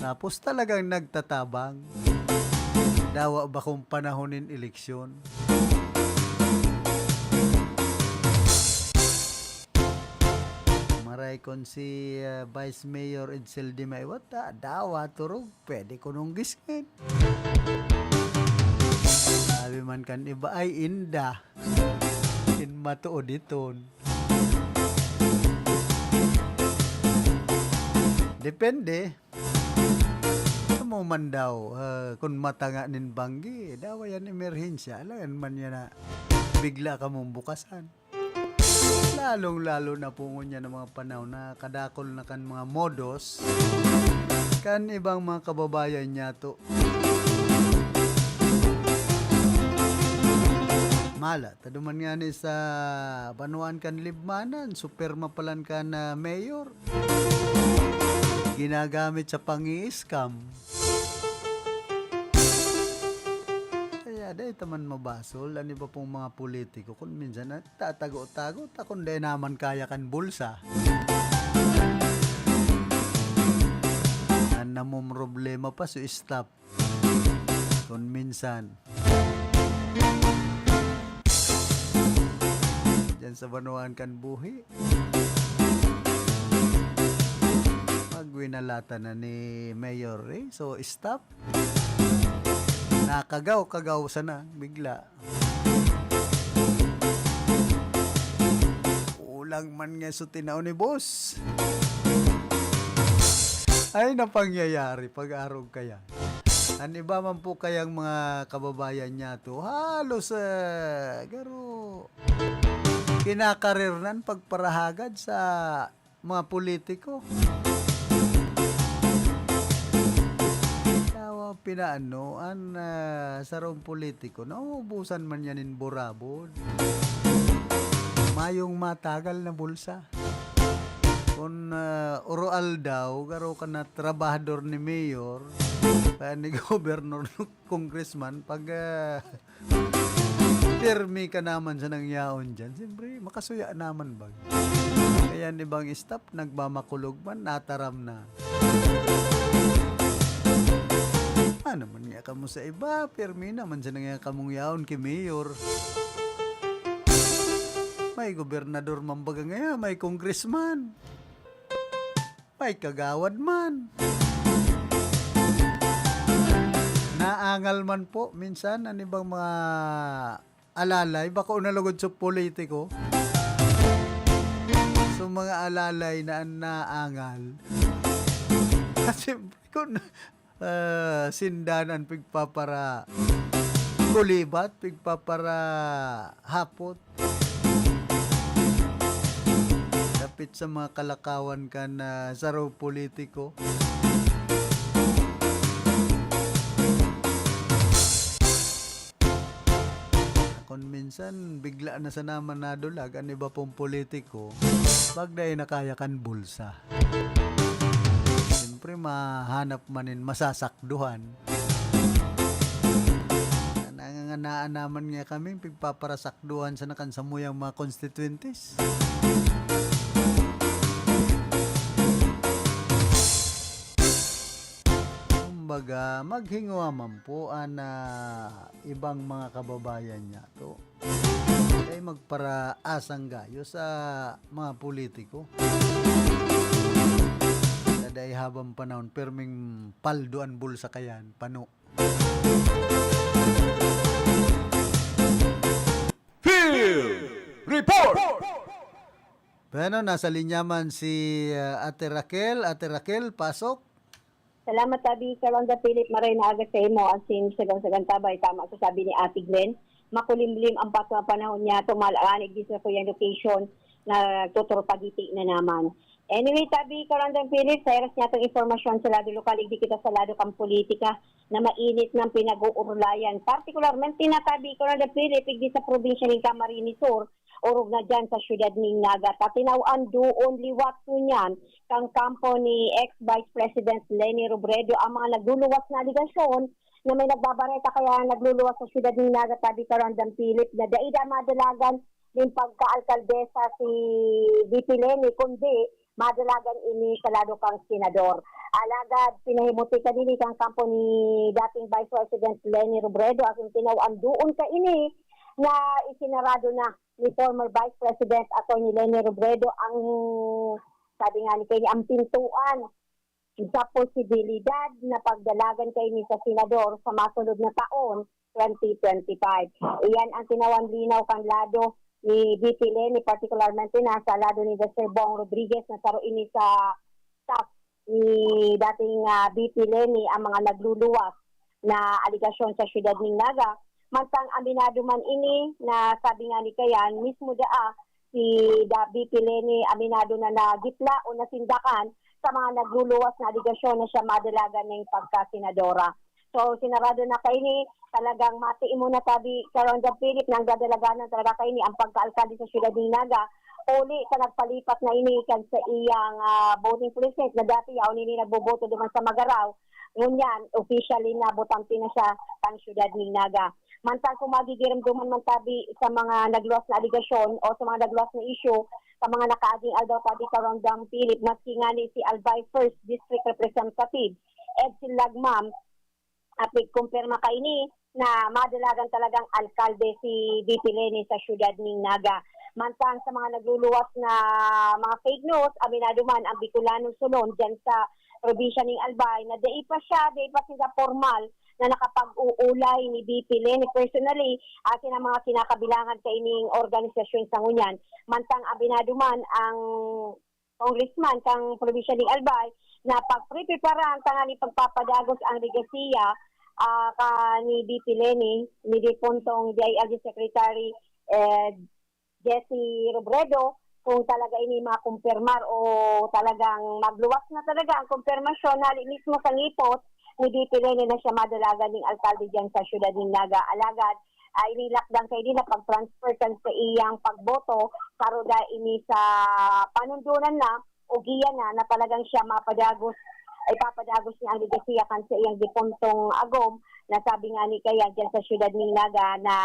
Tapos talagang nagtatabang. Dawa ba kung panahon nin eleksyon? Maray kon si ah, Vice Mayor Edsel Di Maiwat, ah, dawa turog, pwede kunong gisngin. Sabi man kan iba, ay inda. Kin matuod iton. Depende. Sa mo man daw, ah, kun matanga nin banggi, dawa yan emerhensya, alangan man yan na bigla ka mong bukasan. Lalong-lalo na po ngunyan ang mga panahon na kadakol na kan mga modos kan ibang mga kababayan niyato. Mala, ta duman ngani sa banwaan kan Libmanan, superma palan kan, ah, mayor. Ginagamit sa pangi-scam. Kaya dai ta man mabasol an iba pong mga politiko kun minsan nagtatago-tago ta kun dai naman kaya kan bulsa. An namomroblema pa so staff. Kun minsan. Diyan sa banwaan kan buhi. Pag winalatan na ni Mayor Ray, so stop. Nakagaw-kagaw sana, bigla. Kulang man nga so tinao ni boss. Ay, napangyayari, pag-arog kaya. An iba man po kayang mga kababayan niyato, halos, ah, garo kinakarir nan pagparahagad sa mga politiko. Tawa pinaano an, ah, sarong politiko, nauubusan man niya nin burabod. Mayong matagal na bulsa. Kun, ah, oroaldaw, garo ka na trabahador ni mayor, kaya ni gobernador, congressman, pag, ah, pirmi ka naman sa nangyaon dyan, siyempre, makasuya naman ba? Kaya an ibang staff, nagmamakulog man, nataram na. Ano man nga kamo sa iba, pirmi naman sa nangya kamong yaon ki mayor. May gobernador man baga ngaya, may congressman. May kagawad man. Naangal man po minsan an ibang mga alalay, bako na lugod sa politiko. So, mga alalay na an naangal. Kasi kun ah, sinda an pigpaparakulibat, pigpaparahapot dapit sa mga kalakawan kan, ah, sarong politiko. Kun minsan, bigla na sana man nadulag an iba pong politiko, pag dai na kaya kan bulsa. Siyempre, mahanap man nin masasakduhan. Nanganganaan naman nga kami, pigpaparasakduhan sana kan samuyang mga constituentes. Kumbaga, maghingwa man po an, ah, ibang mga kababayan niyato. Dai magparaasang gayo sa mga politiko. Sa dai habang panahon, pirming paldo an bulsa kayan, pano. Field Report! Bueno, nasa linya man si, ah, Ate Raquel. Ate Raquel, pasok. Salamat, Abi. Kalangga Philip, maray na aga sa imo. Asin sagang-sagang tabay, tama sa sabi ni Ate Glenn. Makulimlim ang patwa panahon niya, tumal-anig din sa kuyang location na tuturpagiti na naman. Anyway, Tabi, Kalangga Philip, sa iras niya itong informasyon sa lado lokal, igdi kita sa lado kang politika na mainit ng pinag-uurulayan. Partikularmente na, Tabi, Kalangga Philip, igdi sa probinsya ng Camarines Sur, orog na dyan sa siyudad ning Naga. Tatinawan doon liwat ngunyan kan kampo ni ex-Vice President Leni Robredo ang mga nagluluwas na aligasyon na may nagbabareta kaya nagluluwas sa siyudad ning Naga, Tabi, Kalangga Philip, na dai da madalagan nin pagkaalkaldesa si V P Leni, kundi madalagan ini sa lado kang senador. Alagad pinahimuti kanini kang kampo ni dating Vice President Leni Robredo, asin tinawan doon kaini na isinarado na ni former Vice President Attorney Leni Robredo ang, sabi nga ni kaini, ang pintuan sa posibilidad na pagdalagan kaini sa senador sa masunod na taon, twenty twenty-five. Iyan ang tinawan linaw kan lado ni V P Leni, partikularmente na sa lado ni Mister Bong Rodriguez na saro ini sa staff ni dating, ah, V P Leni ang mga nagluluwas na aligasyon sa siyudad ning Naga. Mantang aminado man ini na sabi nga ni Kayan, mismo daa si da-, V P Leni aminado na nagipla o nasindakan sa mga nagluluwas na aligasyon na siya madalagan ning pagkasenadora. So, sinarado na kaini, talagang mati mo na tabi, Karonda Philip, nang dadalaganan talaga kaini ang pagkaalkalde sa siyudad ning Naga. Uli sa nagpalipat na ini kan sa iyang, ah, voting precinct na dati yaon ini nagboboto duman sa Magarao. Ngunyan, officially na botante na siya kan siyudad ning Naga. Mantang kung magigiramdoman man tabi sa mga nagluwas na aligasyon o sa mga nagluwas na issue, sa mga nakaaging aldaw tabi, Karondang Philip, maski nga ni si Albay First District Representative Edsel Lagmam, apig kumpirma kaini na madalagan talagang alkalde si V P Leni sa siyudad ning Naga. Mantang sa mga nagluluwas na mga fake news, aminado man ang Bicolano Solon dyan sa probinsya ning Albay na dai pa siya, dai pa sila formal na nakapag-uulay ni V P Leni personally, asin ang mga kinakabilangan kaining organisasyon sa ngunyan. Mantang aminado man ang congressman kan probinsya ning Albay na pagprepreparahan tanganing pagpapadagos ang legasiya, ah, kan ni V P Leni, ni depuntong D I L G Secretary, eh, Jesse Robredo, kung talaga ini makumpirmar o talagang magluwas na talaga ang kumpirmasyon, hali mismo sa ngipot ni V P Leni na siya madalagan ning alkalde diyan sa siyudad ning Naga. Alagad, ah, ining lakdang kaini na pag-transfer kan sa iyang pagboto, karuda ini sa panundonan na o giya na, na talagang siya mapadagos, ipapadagos niya ang legasiya kan sa iyang depuntong agom, na sabi nga ni Kayan diyan sa siyudad ning Naga na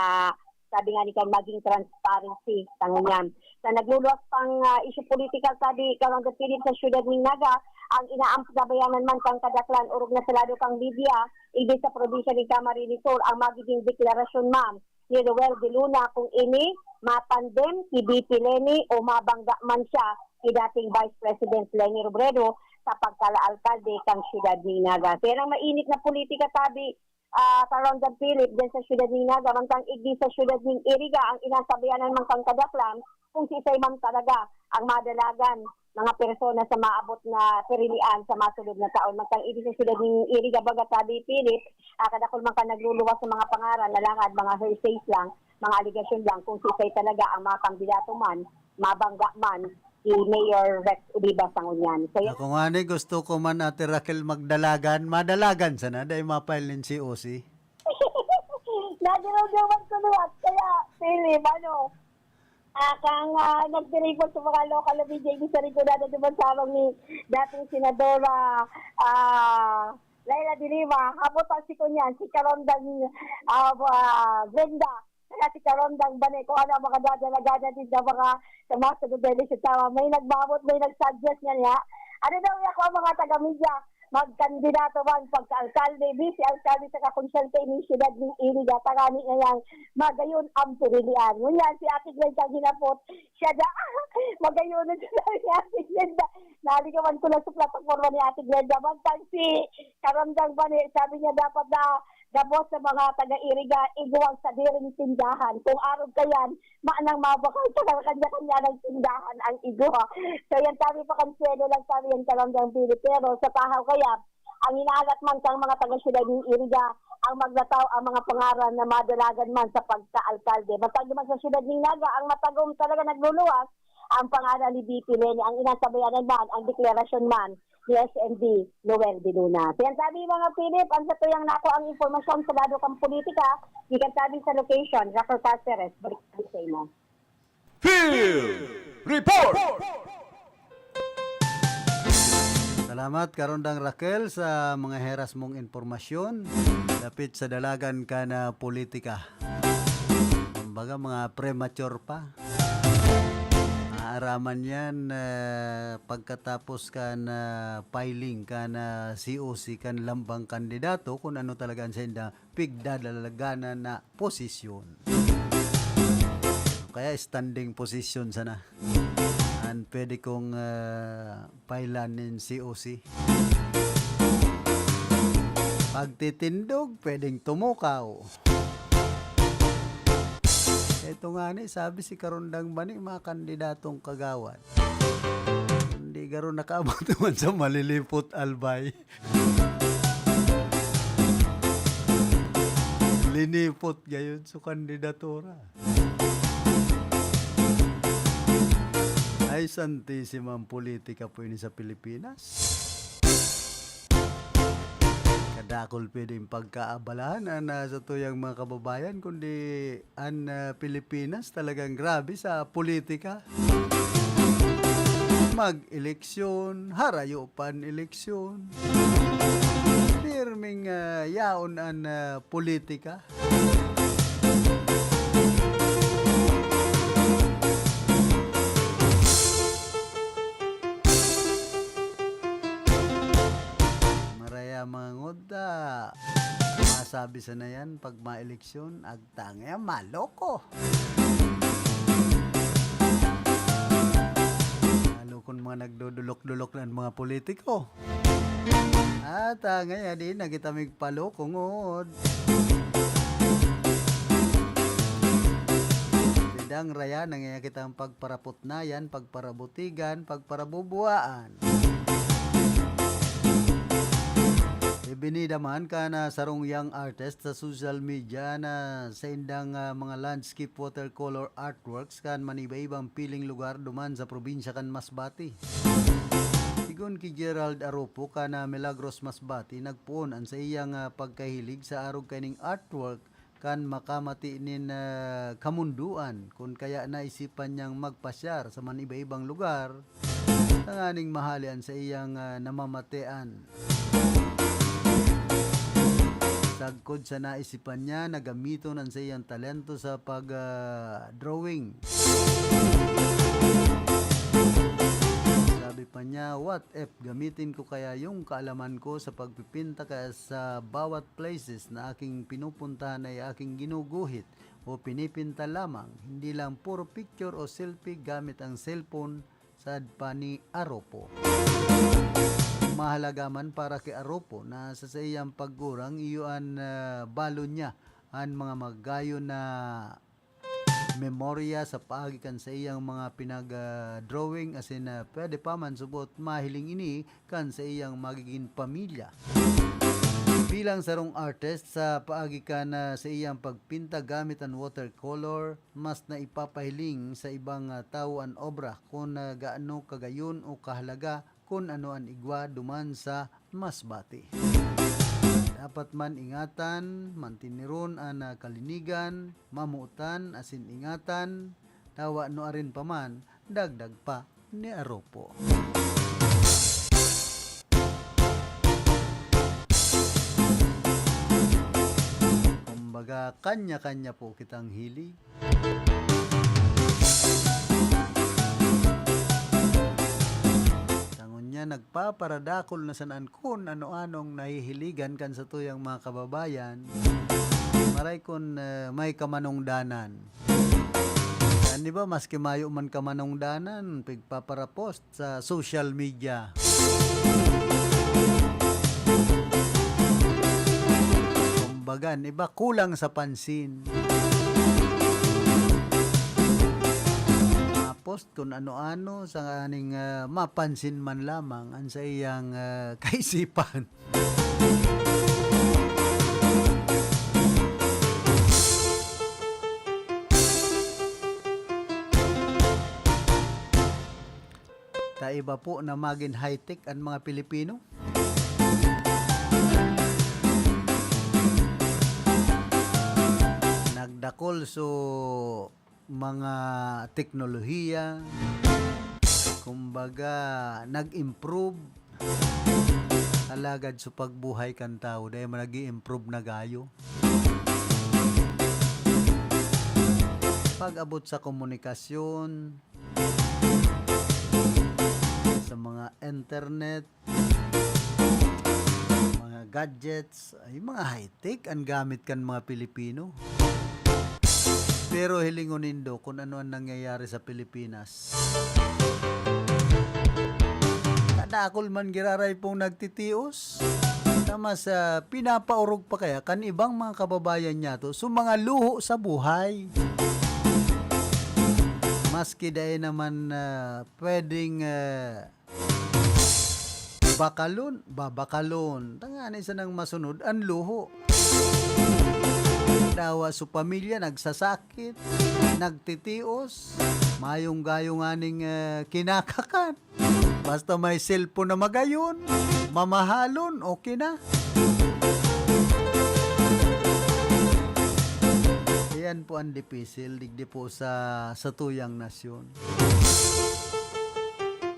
sabi nga ni Kayan maging transparency sa ngunyan. Sa nagluluwas pang, ah, issue political, sabi Karonda Philip, sa siyudad ning Naga, ang inaantabayanan man kan kadaklan orog na sa lado kan media, igdi sa probinsya nin Camarines Sur, ang magiging deklarasyon man ni Roel de Luna kung ini matandem si V P Leni o mabangga man siya si dating Vice President Leni Robredo sa pagkaalkalde kan siyudad nin Naga. Kaya ang mainit na politika tabi, ah, Karonda Philip, dyan sa siyudad nin Naga, mantang igdi sa siyudad nin Iriga, ang inaantabayanan man kan kadaklan kung siisay man talaga ang madalagan mga persona sa maabot na pirilian sa masunod na taon. Mantang igdi sa siyudad nin Iriga, baga tabi, Philip, ah, kadakul man kan nagluluwas sa mga pangaran, alagad mga hearsays lang, mga aligasyon lang kung siisay talaga ang mga kandidato man, mabangga man si Mayor Rex Oliva sa ngunyan. Kaya Ako nga ni, gusto ko man, Ate Raquel, magdalagan. Madalagan sana, dai ma-file nin C O C. Nagirumduman ko liwat, kaya, Philip, ano, ah, kang, ah, nagtiripon sa mga local na B J P sa Rinconada, duman sa harong ni dating Senadora, ah, Leila de Lima, habot ang siko niyan, si Karondang, ah, ah, Brenda, saka si Karondang Bane, kung ano ang mga dadalagan natin sa mga, sa mga sunod na eleksyon. Tama, may nagmamot, may nag-suggest niya niya. Ano daw niya kung ang mga taga-media, magkandidato man pagka-alkalde, vice-alkalde, saka konsyente ning siyudad ning Iriga, tangani ngayang magayon ang pirilian. Ngunyan, si Ate Glenn kang hinapot, siya da, magayon na siya ni Ate Glenn da. Naligawan ko lang sa plataforma ni Ate Glenn da. Mantang si Karondang Bane, sabi niya dapat na gabos sa mga taga-Iriga, igwang sa diring tindahan. Kung arog ka yan, maanang mabakal ka na kanya-kanya ng tindahan ang igwa. So yan, sabi pa kan Suelo lang, sabi yan, Karondang Bane. Pero sa tahaw kaya, ang inaalat man kang mga taga-siyudad nin Iriga, ang maglataw ang mga pangaran na madalagan man sa pagka-alkalde. Matag man sa siyudad nin Naga, ang matagom talaga nagluluwas, ang pangaran ni V P Leni, ang inaantabayanan man, ang deklarasyon man ni S M D Noel de Luna. Kaya sabi, mga Philip, ang sa tuyang nako ang impormasyon sa lado kang politika, gikan sabi sa location, Rafael Caceres, balik sa imo. Field Report! Salamat, Karondang Raquel, sa mga heras mong impormasyon. Dapit sa dalagan ka na politika. Kumbaga, mga premature pa. Aaraman yan, eh, pagkatapos ka na filing ka na C O C kan lambang kandidato, kung ano talaga ang senda pigdadalaganan na posisyon. Kaya standing position sana. An pwede kong, ah, pailan nin C O C. Pagtitindog, pwedeng tumukaw. Ito nga ni, sabi si Karondang Bani, mga kandidatong kagawad. Kundi Siguro nakaabot naman sa malilipot, Albay. Linipot gayon sa kandidatura. Ay, santisimang politika po ini sa Pilipinas. Kadakul pwedeng pagkaabalahan an, ah, sa tuyang mga kababayan, kundi an, ah, Pilipinas talagang grabe sa politika. Mag-eleksyon, harayo pa an eleksyon. Pirming, ah, yaon an, ah, politika. Maraya mga ngot, ah, masabi sana yan pag maeleksyon, agtang yan, maloko. Malokon mga nagdodulok-dulok na mga politiko. At, ah, ngayon, di na kita migpaloko, ngot. Pidang raya na ngayon kitang pagparaputnayan, pagparabutigan, pagparabubuaan. Ibinida man kan, ah, sarong young artist sa social media na saindang, ah, mga landscape watercolor artworks kan maniba-ibang piling lugar duman sa probinsya kan Masbate. Sigon ki Gerald Aropo kan, ah, Milagros Masbate, nagpoon an saiyang, ah, pagkahilig sa arog kaining artwork kan makamati nin, ah, kamundoan, kun kaya naisipan niyang magpasyar sa maniba-ibang lugar tanganing mahali an saiyang, ah, namamatean. Sagkod sa naisipan niya na gamiton an saiyang talento sa pag, ah, drawing. Sabi pa niya, "What if gamitin ko kaya yung kaalaman ko sa pagpipinta kaya sa bawat places na aking pinupuntahan ay aking ginuguhit o pinipinta lamang, hindi lang puro picture o selfie gamit ang cellphone," sad pa ni Aropo. Mahalaga man para ki Aropo na sa saiyang paggurang iyo an, ah, balon niya an mga magayon na memorya sa paagi kan saiyang mga pinag, ah, drawing, asin, ah, pwede pa man subot mahiling ini kan saiyang magigin pamilya. Bilang sarong artist, sa paagi kan, ah, saiyang pagpinta gamit an watercolor, mas naipapahiling sa ibang, ah, tawo an obra kun, ah, gaano kagayon o kahalaga kun ano an igwa duman sa Masbate. Dapat man ingatan, mantiniron an, ah, kalinigan, mamotan asin ingatan, tawa nuarin pa man, dagdag pa ni Aropo. Kumbaga, kanya-kanya po kitang hilig. Sa ngunyan, nagpaparadakol na sana an kun ano-anong nahihiligan kan satuyang mga kababayan. Maray kun, eh, may kamanongdanan. An iba, maski mayo man kamanongdanan, pigpaparapost sa social media. Kumbaga, an iba kulang sa pansin. Mapost kun ano-ano sa nganing, ah, mapansin man lamang an saiyang, ah, kaisipan. Ta iba po na magin high-tech an mga Pilipino. Nagdakol so mga teknolohiya, kumbaga, nag-improve. Alagad sa pagbuhay kan tawo, dai man nag-i-improve na gayo. Pag-abot sa komunikasyon, sa mga internet, mga gadgets, ay mga high-tech an gamit kan mga Pilipino. Pero hilingon nindo kun ano an nangyayari sa Pilipinas. Kadakol man giraray pong nagtitios. Tama sa pinapaorog pa kaya kan ibang mga kababayan niyato sa mga luho sa buhay. Maski dai naman, ah, pwedeng, ah, Bakalon, babakalon. Tangani sanang masunod an luho. Dawa su pamilya nagsasakit, nagtitios, mayong gayo nganing, eh, kinakakan. Basta may cellphone na magayon, mamahalon, okay na. Iyan po ang dipisil, digdi po sa, sa tuyang nasyon.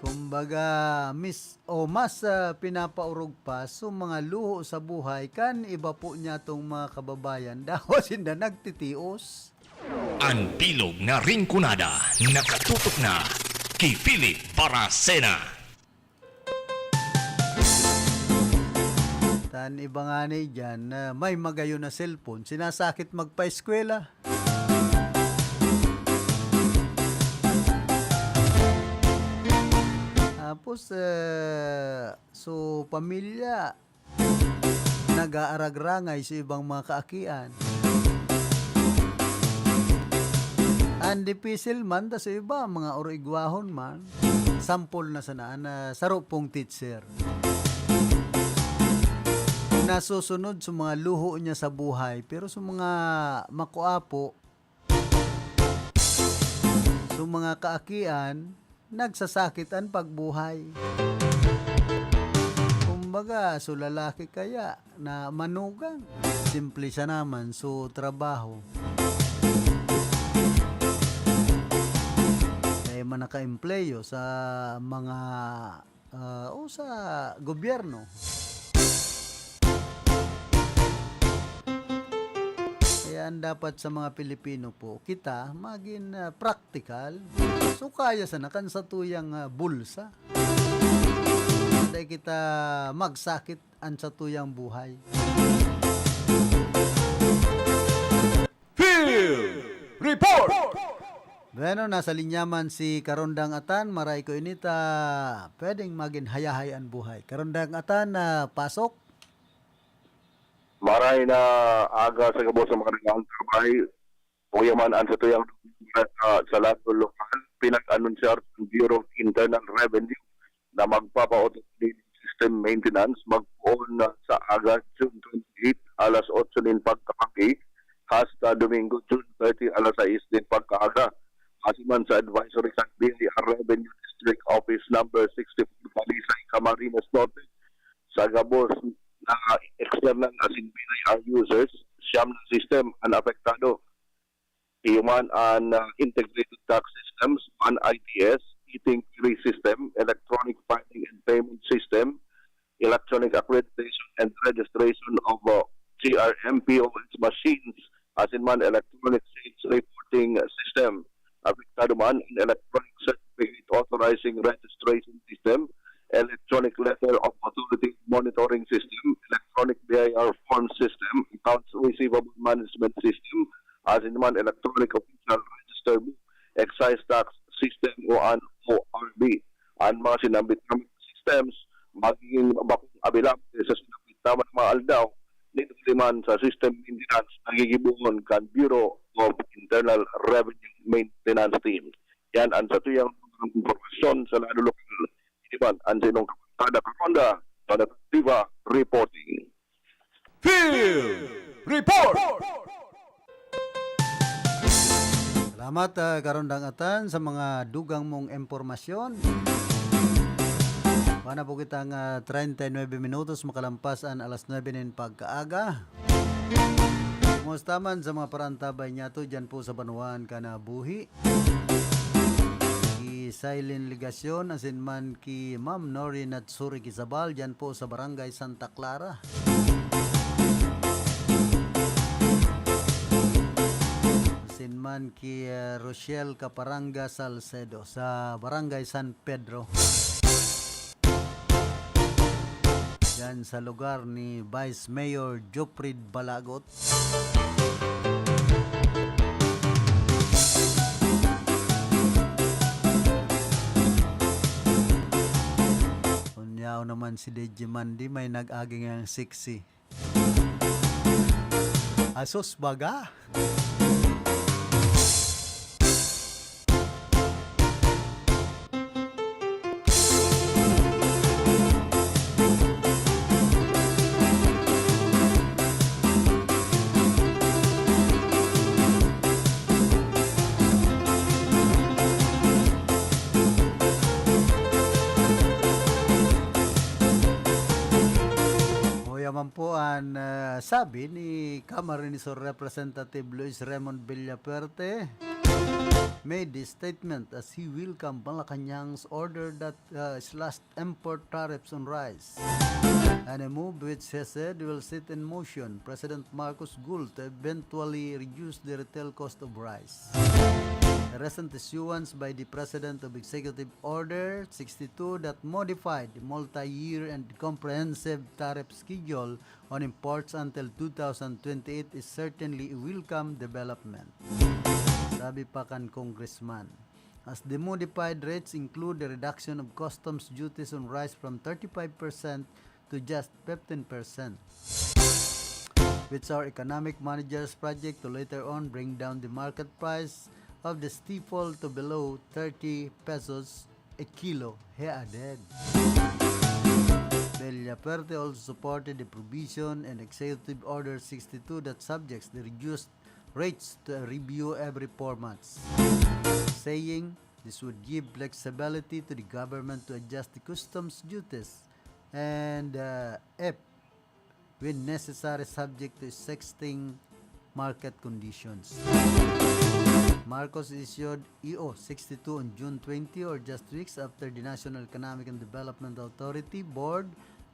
Kumbaga, mis-, o mas, ah, pinapaurog pa so mga luho sa buhay kan iba po niya tong mga kababayan, dawa sinda nagtitios. An bilog na Rinconada, nakatutok na ki Philip Baracena. Tan iba ngani diyan na may magayon na cellphone, sinasakit magpaeskwela. Tapos, eh, so pamilya, nag-aaragrangay sa ibang mga kaakian. An dipisil man ta sa iba, mga oroigwahon man. Sampol na sana, an, ah, saro pong teacher. Nasusunod sa mga luho niya sa buhay, pero sa mga makuapo, sa mga kaakian, nagsasakit an pagbuhay. Kumbaga, so lalaki kaya na manugang, simple siya naman, so trabaho. Kaya man naka-empleyo sa mga ah, o sa gobyerno. Kaya ang dapat sa mga Pilipino po, kita magin, ah, praktikal. So, kaya sana kan satuyang, ah, bulsa. Dai kita magsakit an satuyang buhay. Field Report! Bueno, nasa linya man si Karondang Atan, maray ko ini ta pwedeng magin hayahay an buhay. Karondang Atan, na pasok. Maray na aga sa gabos sa mga naghahantrabay. Kuya man, an satuyang, ah, sa lado lokal, pinag-anunsiyar ng Bureau of Internal Revenue na magpapautang nin system maintenance magpoon na sa aga, June twenty-eight, alas otso nin pagkapaagi, hasta Domingo, June thirty, alas sais nin pagkaaga. Asin man sa advisory kan B I R Revenue District Office Number sixty-four, Talisay, Camarines Norte, sa gabos na external asin B I R users, siyam na system an apektado. Iyo man an, ah, Integrated Tax Systems, an I T S, e-T I N query system, Electronic Filing and Payment System, Electronic Accreditation and Registration of, uh, C R M P O S machines, asin man Electronic Sales Reporting System. Apektado man an Electronic Certificate Authorizing Registration System, Electronic Letter of Authority Monitoring System, Electronic B I R Form System, Accounts Receivable Management System, asin man Electronic Official Register Book, Excise Tax System o an O R B. An mga sinambit na mga systems magiging bakong available sa sinambit na mga aldaw, nin huli man sa system maintenance na gigibohon kan Bureau of Internal Revenue Maintenance Team. Yan ang satuyang impormasyon sa lado lokal. Ini man ang sa inyong kabarkada Karonda, Donat Viva, reporting. Field Report! Salamat, ah, Karondang Atan, sa mga dugang mong impormasyon. Wala po kitang, ah, treinta y nueve minutos makalampas an alas nuebe nin pagkaaga. Kumusta man sa mga parantabay niyato dyan po sa banwaan ka nabuhi? Ki Silene Legacion, asin man ki Ma'am Nori Natsuri Quizabal, dyan po sa Barangay Santa Clara. Asin man ki, eh, Rochelle Caparanga Salcedo sa Barangay San Pedro. Diyan sa lugar ni Vice Mayor Joprid Balagot. Unya naman si D J Mandy, may nag-agi ngang sexy. Asus baga. Sabi ni Camarines Sur Representative Luis Raymond Villafuerte, made this statement as he welcomed Malacañang's order that, uh, slashed import tariffs on rice, and a move which he said will set in motion President Marcos' goal to eventually reduce the retail cost of rice. The recent issuance by the President of Executive Order sixty-two that modified the multi-year and comprehensive tariff schedule on imports until two thousand twenty-eight is certainly a welcome development, sabi pa kan congressman, as the modified rates include the reduction of customs duties on rice from thirty-five percent to just fifteen percent, which our economic managers project to later on bring down the market price of the staple to below thirty pesos a kilo, he added. Villafuerte also supported the provision in Executive Order sixty-two that subjects the reduced rates to a review every four months, saying this would give flexibility to the government to adjust the customs duties and, uh, if, when necessary, subject to existing market conditions. Marcos issued E O sixty-two on June twenty, or just weeks after the National Economic and Development Authority Board,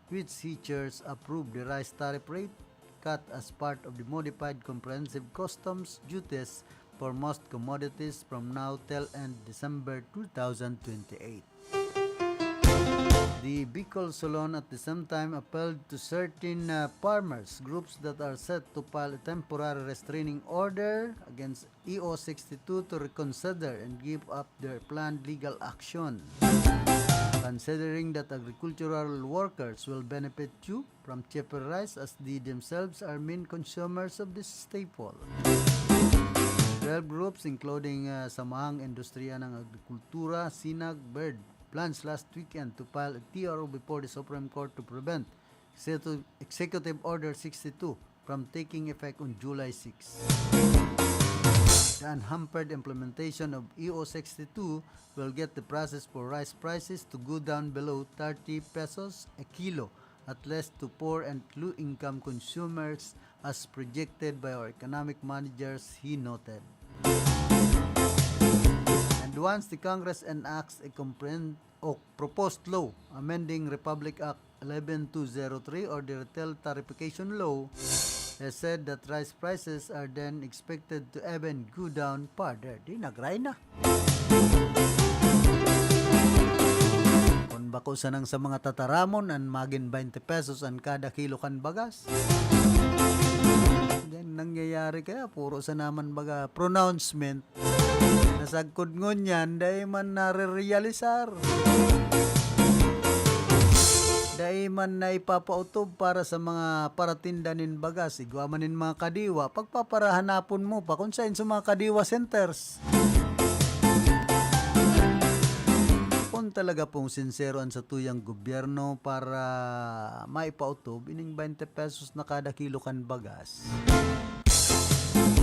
which he chairs, approved the rice tariff rate cut as part of the modified comprehensive customs duties for most commodities from now till end December two thousand twenty-eight. The Bicol Solon at the same time appealed to certain, uh, farmers groups that are set to file a temporary restraining order against E O sixty-two to reconsider and give up their planned legal action, considering that agricultural workers will benefit too from cheaper rice as they themselves are main consumers of this staple. Twelve groups, including, uh, Samahang Industriya ng Agrikultura, SINAG, BIRD, plans last weekend to file a T R O before the Supreme Court to prevent Execu-, Executive Order sixty-two from taking effect on July six. The unhampered implementation of E O sixty-two will get the process for rice prices to go down below thirty pesos a kilo, at least to poor and low-income consumers, as projected by our economic managers, he noted. And once the Congress enacts a comprehend-, o proposed law amending Republic Act eleven two zero three or the Retail Tarification Law, he said that rice prices are then expected to even go down further. Di nagray na. Kun bako sanang sa mga tataramon an magin twenty pesos an kada kilo kan bagas. Then, nangyayari kaya, puro sa naman baga pronouncement. Nasagkod ngunyan, dai man narerealisar. Dai man na ipapautob para sa mga paratinda nin bagas. Igwa man nin mga kadiwa, pagpaparahanapon mo pa kung sain sa mga kadiwa centers. Kung talaga pong sinsero an satuyang gobyerno para maipaotob ining twenty pesos na kada kilo kan bagas,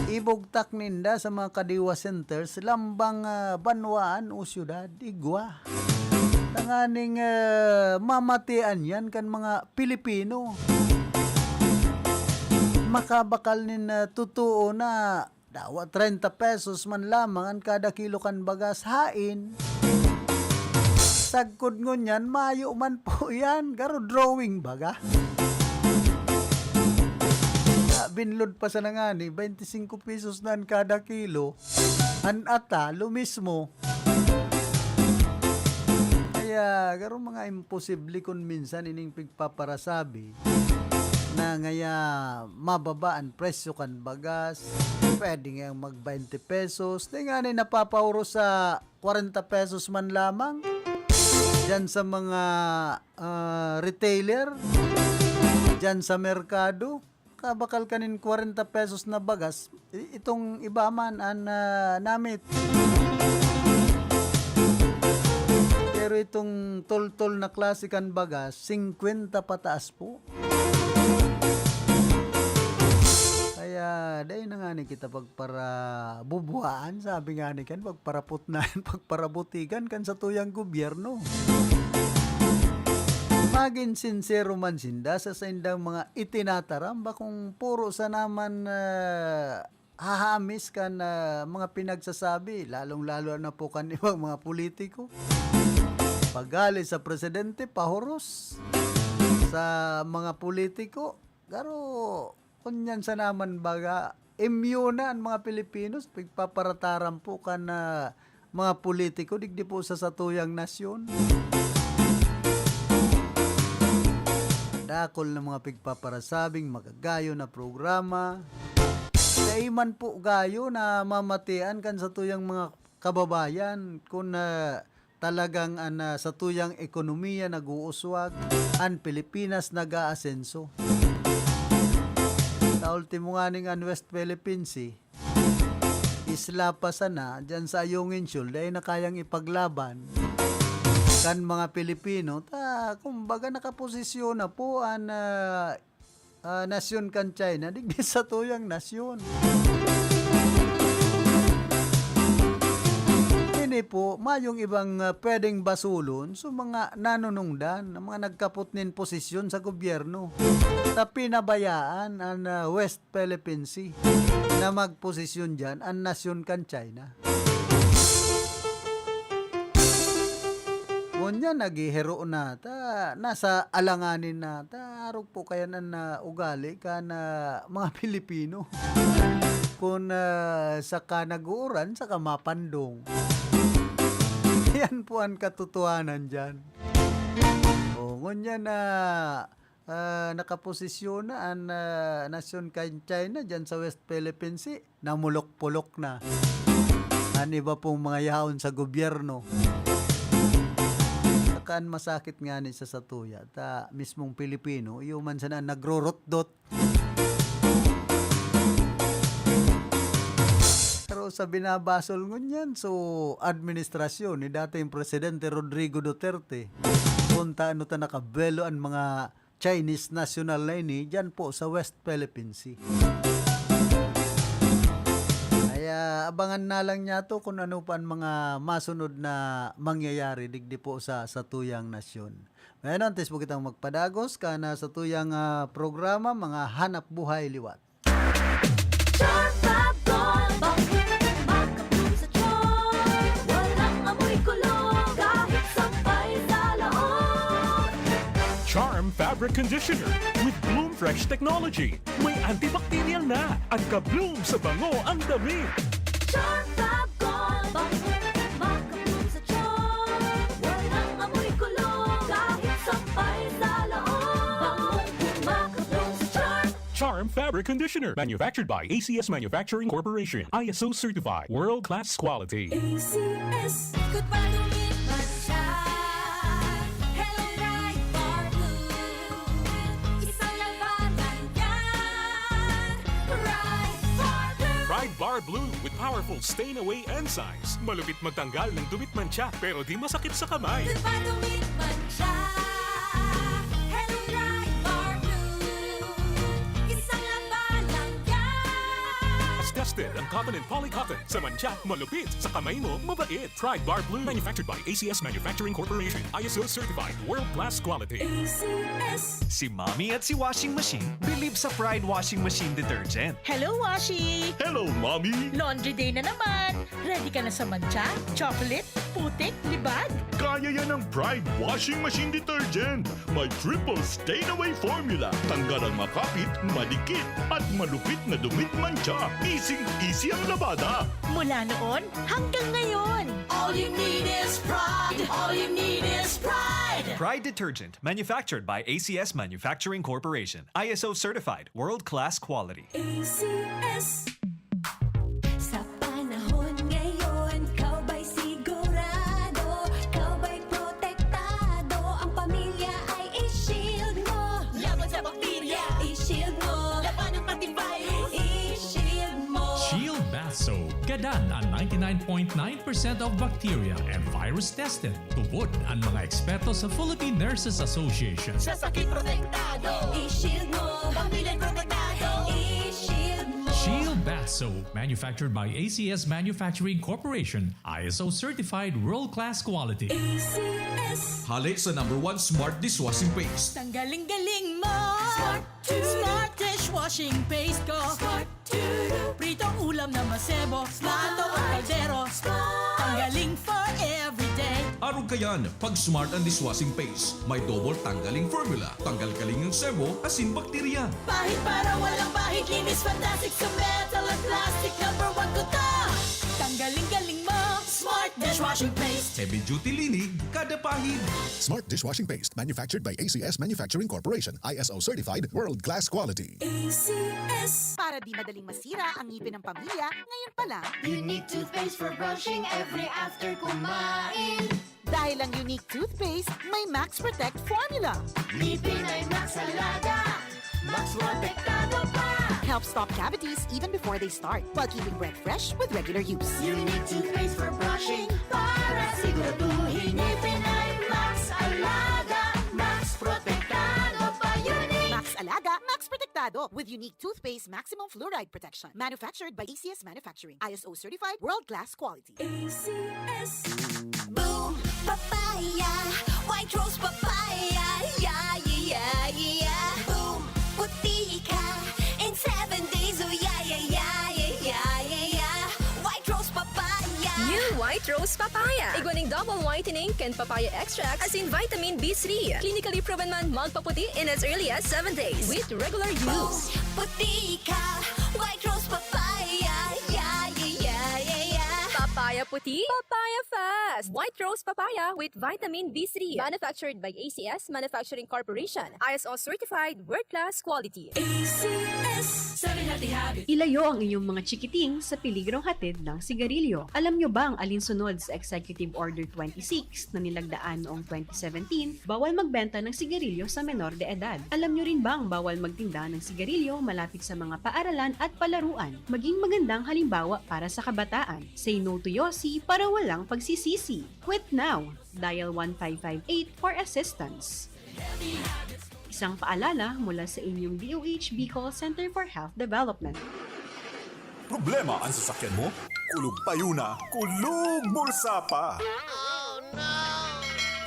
ibugtak ninda sa mga kadiwa centers, lambang, ah, banwaan o syudad, igwa. Tanganing, ah, mamatian yan kan mga Pilipino. Makabakal nin, ah, totoo na dawa treinta pesos man lamang an kada kilo kan bagas, hain. Sagkod ngunyan, mayo man po yan. Garo drawing baga. Ah, binlod pa sana ngani, twenty-five pesos na an kada kilo. An ata, lo mismo. Kaya, garo mga imposible kun minsan ining pigpaparasabi na ngaya mababa an presyo kan bagas, pwede ngayang mag twenty pesos, di nga ni napapauro sa kwarenta pesos man lamang diyan sa mga, ah, retailer, diyan sa merkado. Kabakal kanin kwarenta pesos na bagas, i-, itong iba man an, ah, namit. Pero itong toltol na klase kan bagas, singkwenta pataas po. Kaya, dai na ngani kita pagparabubuhaan, sabi ngani kan, pagparaputnahan, pagparabutigan kan satuyang gobyerno. Magin sinsero man sinda sa saindang mga itinataram, bakong puro sana man, ah, hahamis kan, ah, mga pinagsasabi, lalong-lalo na po kan ibang mga politiko. Pagali sa presidente, pahuros sa mga politiko. Garo, kunyan sana man baga, imyun na an mga Pilipino sa pigpaparataram po kan, ah, mga politiko digdi po sa satuyang nasyon. Dakul na mga pigpaparasabing magagayon na programa. Dai man po gayo na mamatian kan satuyang mga kababayan kun, ah, talagang an, ah, satuyang ekonomiya nag-uuswag, an Pilipinas nag-aasenso. Sa ultimo nganing an West Philippine Sea, isla pa sana, diyan sa Ayungin Shoal, dai na kayang ipaglaban kan mga Pilipino. Ta, kumbaga, nakaposisyon na po an, ah, ah, nasyon kan China, digdi satuyang nasyon. Ini po, mayong ibang, ah, pwedeng basulon sa mga nanunungdan, ang mga nagkapot nin posisyon sa gobyerno. Ta pinabayaan an, ah, West Philippine Sea na magposisyon diyan an nasyon kan China. Ngunyan, naghihiro na ta, nasa alanganin na ta, arog po kaya na, na ugali kan, ah, mga Pilipino. Kun, ah, saka nag-uuran, saka mapandong. Yan po an katotohanan diyan. O, ngunyan na, ah, nakaposisyon na an, ah, nasyon kan China diyan sa West Philippine Sea, namulok-pulok na an iba pong mga yaon sa gobyerno. Saka an masakit ngani sa satuya, ta mismong Pilipino, iyo man sana an nagrorotdot. Pero sa binabasol ngunyan, so, administrasyon ni dating Presidente Rodrigo Duterte, kun taano ta nakabelo an mga Chinese national na ini diyan po sa West Philippine Sea. Kaya abangan na lang niyato kung ano pa ang mga masunod na mangyayari digdi po sa satuyang nasyon. Ngayon, antes po kitang magpadagos, kana sa tuyang, ah, programa, mga hanap buhay liwat. Charm Fab Gold, bangkong makabloom sa charm. Walang amoy kulog, kahit sampay sa laot. Charm Fabric Conditioner with Bloom Fresh Technology. May antibacterial na at ka-bloom sa bango ang damit. Charm Fab Gold, bangkong makabloom sa charm. Walang amoy kulog, kahit sampay sa laot. Bangkong makabloom sa charm. Charm Fabric Conditioner, manufactured by A C S Manufacturing Corporation. I S O certified, world-class quality. A C S. Ikot pa, dumit man siya. Hello, Pride Bar Blue. Isang labanan yan. Pride Bar Blue. Pride Bar Blue with powerful stain away enzymes. Malupit magtanggal ng dumit mantsa, pero di masakit sa kamay. Ikot pa, dumit man siya. Hello, Pride Bar Blue. Isang labanan yan. Mas tested ang cotton and polycotton. Sa mantsa, malupit. Sa kamay mo, mabait. Pride Bar Blue. Manufactured by A C S Manufacturing Corporation. I S O certified. World class quality. A C S. Si Mommy at si Washing Machine believe sa Pride Washing Machine Detergent. Hello, Washi! Hello, Mommy! Laundry day na naman! Ready ka na sa mantsa, chocolate, putik, libag? Kaya yan ng Pride Washing Machine Detergent. May triple stain away formula. Tanggal ang makapit, madikit, at malupit na dumit mantsa. Easing-easy ang labada. Mula noon hanggang ngayon. All you need is Pride. All you need is Pride. Pride Detergent, manufactured by A C S Manufacturing Corporation. I S O certified, world-class quality. A C S. Sa panahon ngayon, ikaw ba'y sigurado? Ikaw ba'y protektado? Ang pamilya ay i-shield mo. Laban sa bakterya, i-shield mo. Labanan pati virus, i-shield mo. Shield Bath Soap. Gadan ang ninety-nine point nine percent of bacteria and virus tested. Tubod ang mga eksperto sa Philippine Nurses Association. Sa sakit protektado, i-shield mo. Pamilya protektado, i-shield mo. Shield Bath So, manufactured by A C S Manufacturing Corporation, I S O certified world-class quality. A C S. Hale sa number one smart dishwashing paste. Tanggaling galing mo. Smart. Smart dishwashing paste ko. Smart. Pritong ulam na masebo. Smart. Plato o kaldero. Smart. Tanggaling for everyday. Arog kayan, pag Smart ang dishwashing paste. May double tanggaling formula. Tanggal galing ang sebo, asin bakterya. Pahid para walang bahid, linis fantastic sa metal at plastic. Number one ko to. Tanggaling galing mo, Smart Dishwashing Paste. Heavy duty linig, kada pahid. Smart dishwashing paste, manufactured by A C S Manufacturing Corporation, I S O certified, world-class quality. A C S. Para di madaling masira ang ngipin ng pamilya, ngayon pa lang. Unique toothpaste for brushing every after kumain. Dahil ang Unique Toothpaste may Max Protect Formula. Ngipin ay Max Alaga, Max Protektado pa. Help stop cavities even before they start, while keeping breath fresh with regular use. Unique toothpaste for brushing para siguraduhin ngipin ay Max Alaga, Max Protektado pa. Unique. Max Alaga, Max Protektado with Unique Toothpaste Maximum Fluoride Protection. Manufactured by A C S Manufacturing. I S O certified, world-class quality. A C S. Boom Papaya, White Rose Papaya, yeah, yeah, yeah, yeah. Boom, puti ka in seven days, oh yeah, yeah, yeah, yeah, yeah, yeah, yeah. White Rose Papaya. New White Rose Papaya. Igwa ning double whitening kan papaya extract, asin vitamin B three. Clinically proven man magpaputi in as early as seven days with regular use. Boom, puti ka, White Rose Papaya, yeah, yeah, yeah, yeah, yeah. Papaya puti, papaya fast. White Rose Papaya with vitamin B three. Manufactured by A C S Manufacturing Corporation. I S O certified, world-class quality. A C S. Seven Healthy Habits. Ilayo ang inyong mga chikiting sa peligrong hatid ng sigarilyo. Alam nyo bang alinsunod sa Executive Order twenty-six na nilagdaan noong twenty seventeen, bawal magbenta ng sigarilyo sa menor de edad? Alam nyo rin bang bawal magtinda ng sigarilyo malapit sa mga paaralan at palaruan? Maging magandang halimbawa para sa kabataan. Say no to Yossi para walang pagsisisi. Quit now! Dial one five five eight for assistance. Isang paalala mula sa inyong D O H Bicol Center for Health Development. Problema an sasakyan mo? Kulog payo na, kulog bulsa pa!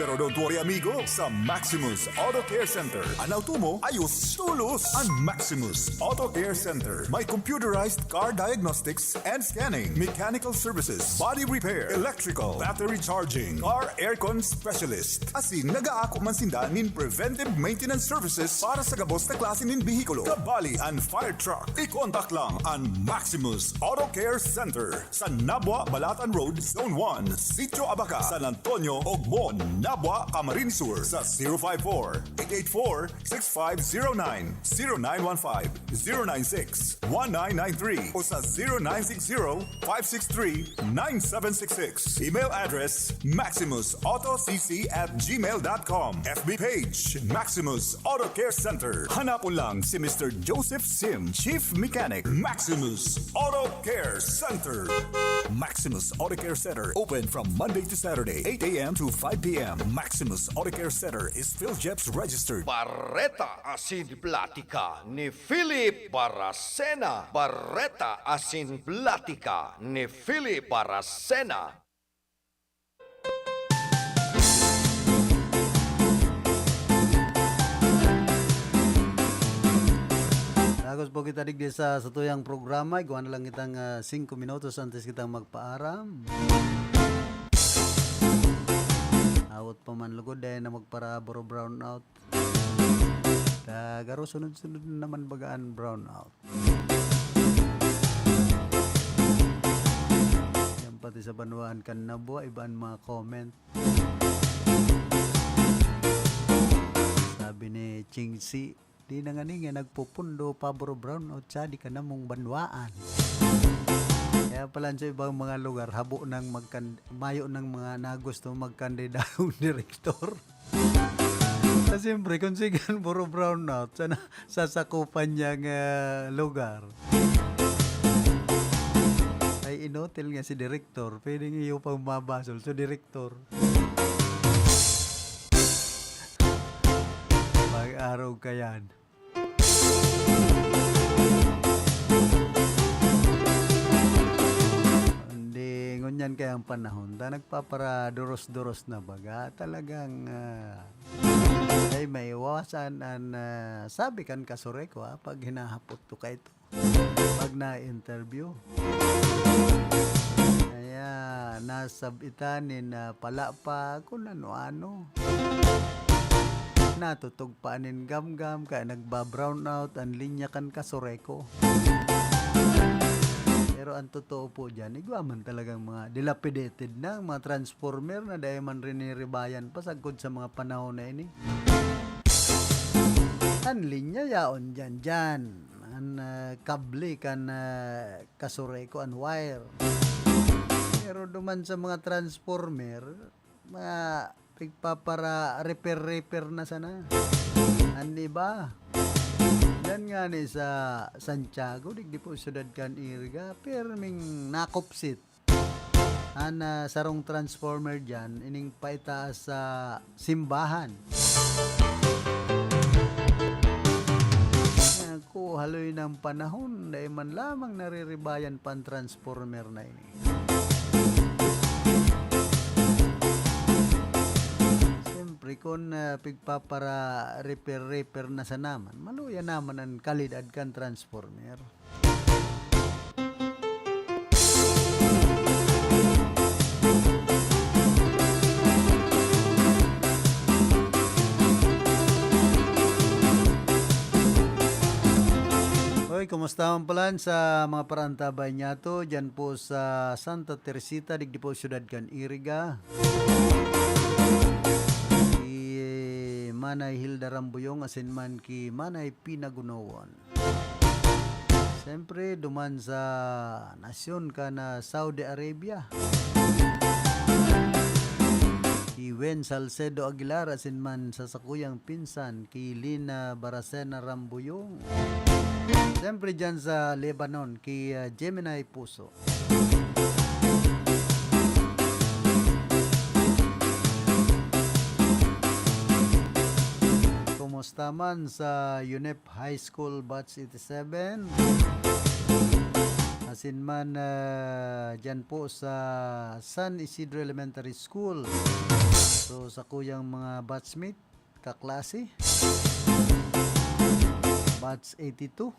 Pero don't worry, amigo, sa Maximus Auto Care Center, an auto mo ayos tolos. An Maximus Auto Care Center may computerized car diagnostics and scanning, mechanical services, body repair, electrical, battery charging, car aircon specialist. Asin nagaako man sinda nin preventive maintenance services para sa gabos na klase nin behikulo, kabali an fire truck. I-contact lang an Maximus Auto Care Center sa Nabua, Balatan Road, Zone one, Sitio Abaca, San Antonio, Ogmon, Nabua, Camarines Sur, sa zero five four, eight eight four, six five zero nine, zero nine one five, zero nine six, one nine nine three o sa zero nine six zero, five six three, nine seven six six. Email address, maximus auto c c at gmail dot com. F B page, Maximus Auto Care Center. Hanapon lang si Mister Joseph Sim, Chief Mechanic, Maximus Auto Care Center. Maximus Auto Care Center, open from Monday to Saturday, eight a m to five p m. Maximus Auto Care Center is PhilJeps registered. Bareta asin Platika ni Philip Baracena. Bareta asin Platika ni Philip Baracena. Dagos po kita digdi sa satuyang programa. Igwa na lang kitang, ah, singko minutos antes kitang magpaaram. Awot pa man lugod, dahil na magpara-Aboro brownout. Ta, garo sunod-sunod na naman baga an brownout. Yan pati sa banwaan kan Nabua, iba an mga comment. Sabi ni Ching Si, "Di na ngani nga nagpupundo, pabor brownout sa di ka namong banwaan." Kaya pala sa ibang mga lugar, habo nang magkan-, mayo nang mga nagusto magkandidadong direktor. Ta siyempre, kung sige an puro brownout, sana sasakupan niyang, ah, lugar. Ay, inutil nga si direktor, pwedeng iyo pang mabasol. So, direktor, mag-arog ka yan. Ganyan kaya ang panahon ta, nagpaparaduros-duros na baga. Talagang, ah, ay maiwasan an, ah, sabi kan kasureko, ah, pag hinahapot ko kaito, pag na-interview. Kaya nasab-itan nin, ah, palapa, kun ano-ano. Natutugpaan nin gamgam, kaya nagba-brown out an linya kan kasureko. Pero ang totoo po diyan, igwa man talagang mga dilapidated na, mga transformer na dai man riniribayan pa sagkod sa mga panahon na ini. An linya yaon diyan, diyan. An, ah, kable kan, ah, kasureko, an wire. Pero duman sa mga transformer, mga pigpapara-repair-repair na sana. An iba, diyan ngani sa Santiago, digdi po syudad kan Iriga, pirming nakupsit an, ah, sarong transformer diyan, ining paitaas sa simbahan. Naku, haloy ng panahon, dai man lamang nariribayan pa an transformer na ini. Siyempre, kun, ah, pigpapara-repair-repair na sana man, maluya naman an kalidad kan transformer. Hoy, kumusta man palan sa mga paraantabay niyato diyan po sa Santa Teresita, digdi po syudad kan Iriga? Ki Manay Hilda Rambuyong asin man ki Manay Pinagunowon. Siyempre, duman sa nasyon kan Saudi Arabia, ki Wen Salcedo Aguilar asin man sa sakuyang pinsan, ki Lina Baracena Rambuyong. Siyempre, dyan sa Lebanon, ki, ah, Gemini Puso. Kumusta man sa UNEP High School Batch eighty-seven? Asin man, ah, dyan po sa San Isidro Elementary School. So, sakuyang mga batchmate, kaklase, Batch eighty-two.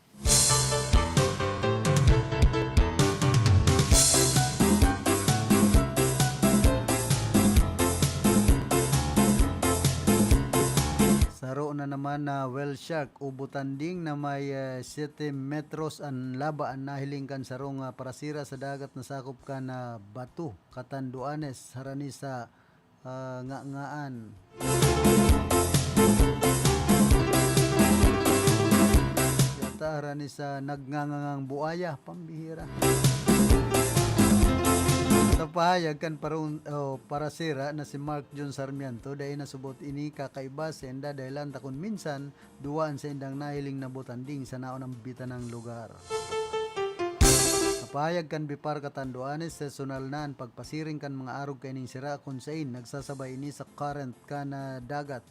Saro na naman na whale shark o butanding na may, eh, siyete metros an laba an nahiling kan sarong, ah, parasira sa dagat na sakop kan, ah, Bato, Catanduanes, harani sa ah, nga-ngaan. Yata harani sa nagngangangang buaya, pambihira. Sa pahayag kan parun-, oh, parasira na si Mark John Sarmiento, dai nasubot ini kakaiba, sainda dahilan ta kun minsan duwa an saindang nahiling na butanding sa naunambitan nang lugar. Sa pahayag kan BIPAR Catanduanes, sesonal na an pagpasiring kan mga arog kaining sira kun sain nagsasabay ini sa current kan, ah, dagat.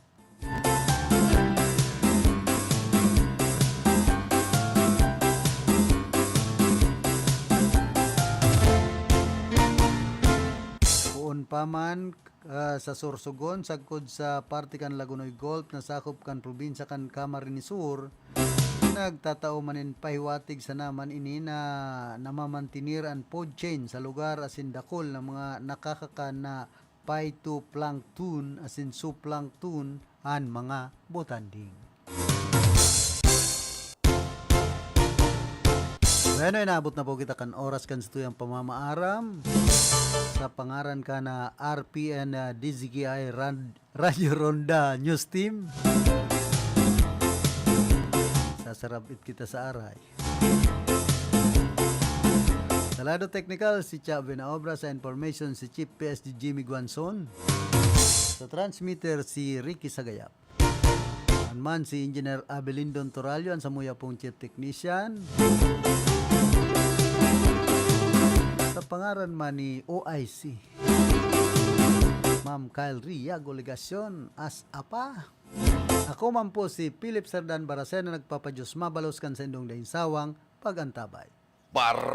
Poon pa man, ah, sa Sorsogon, sagkod sa parte kan Lagonoy Gulf na sakop kan probinsya kan Camarines Sur, nagtatao man nin pahiwatig sana man ini na namamantenir an food chain sa lugar asin dakul na mga nakakakan na phytoplankton asin zooplankton an mga butanding. Bueno, inaabot na po kita kan oras kan satuyang pamamaaram. Sa pangaran kan R P N, ah, D Z K I Ran-, Radyo Ronda News Team, sasarab-it kita sa aray. Sa lado teknikal, si Cha Benaobra, sa information, si Chief P S D Jimmy Guanzon. Sa transmitter, si Ricky Sagayap. An man si Engineer Abelindon Torallo, an samuya pong chief technician. Sa pangaran man ni O I C, Ma'am Kyle Riago Legacion, as apa. Ako man po si Philip Serdan Baracena, nagpapadiyos mabalos kan saindong daing sawang pag-antabay. Bar-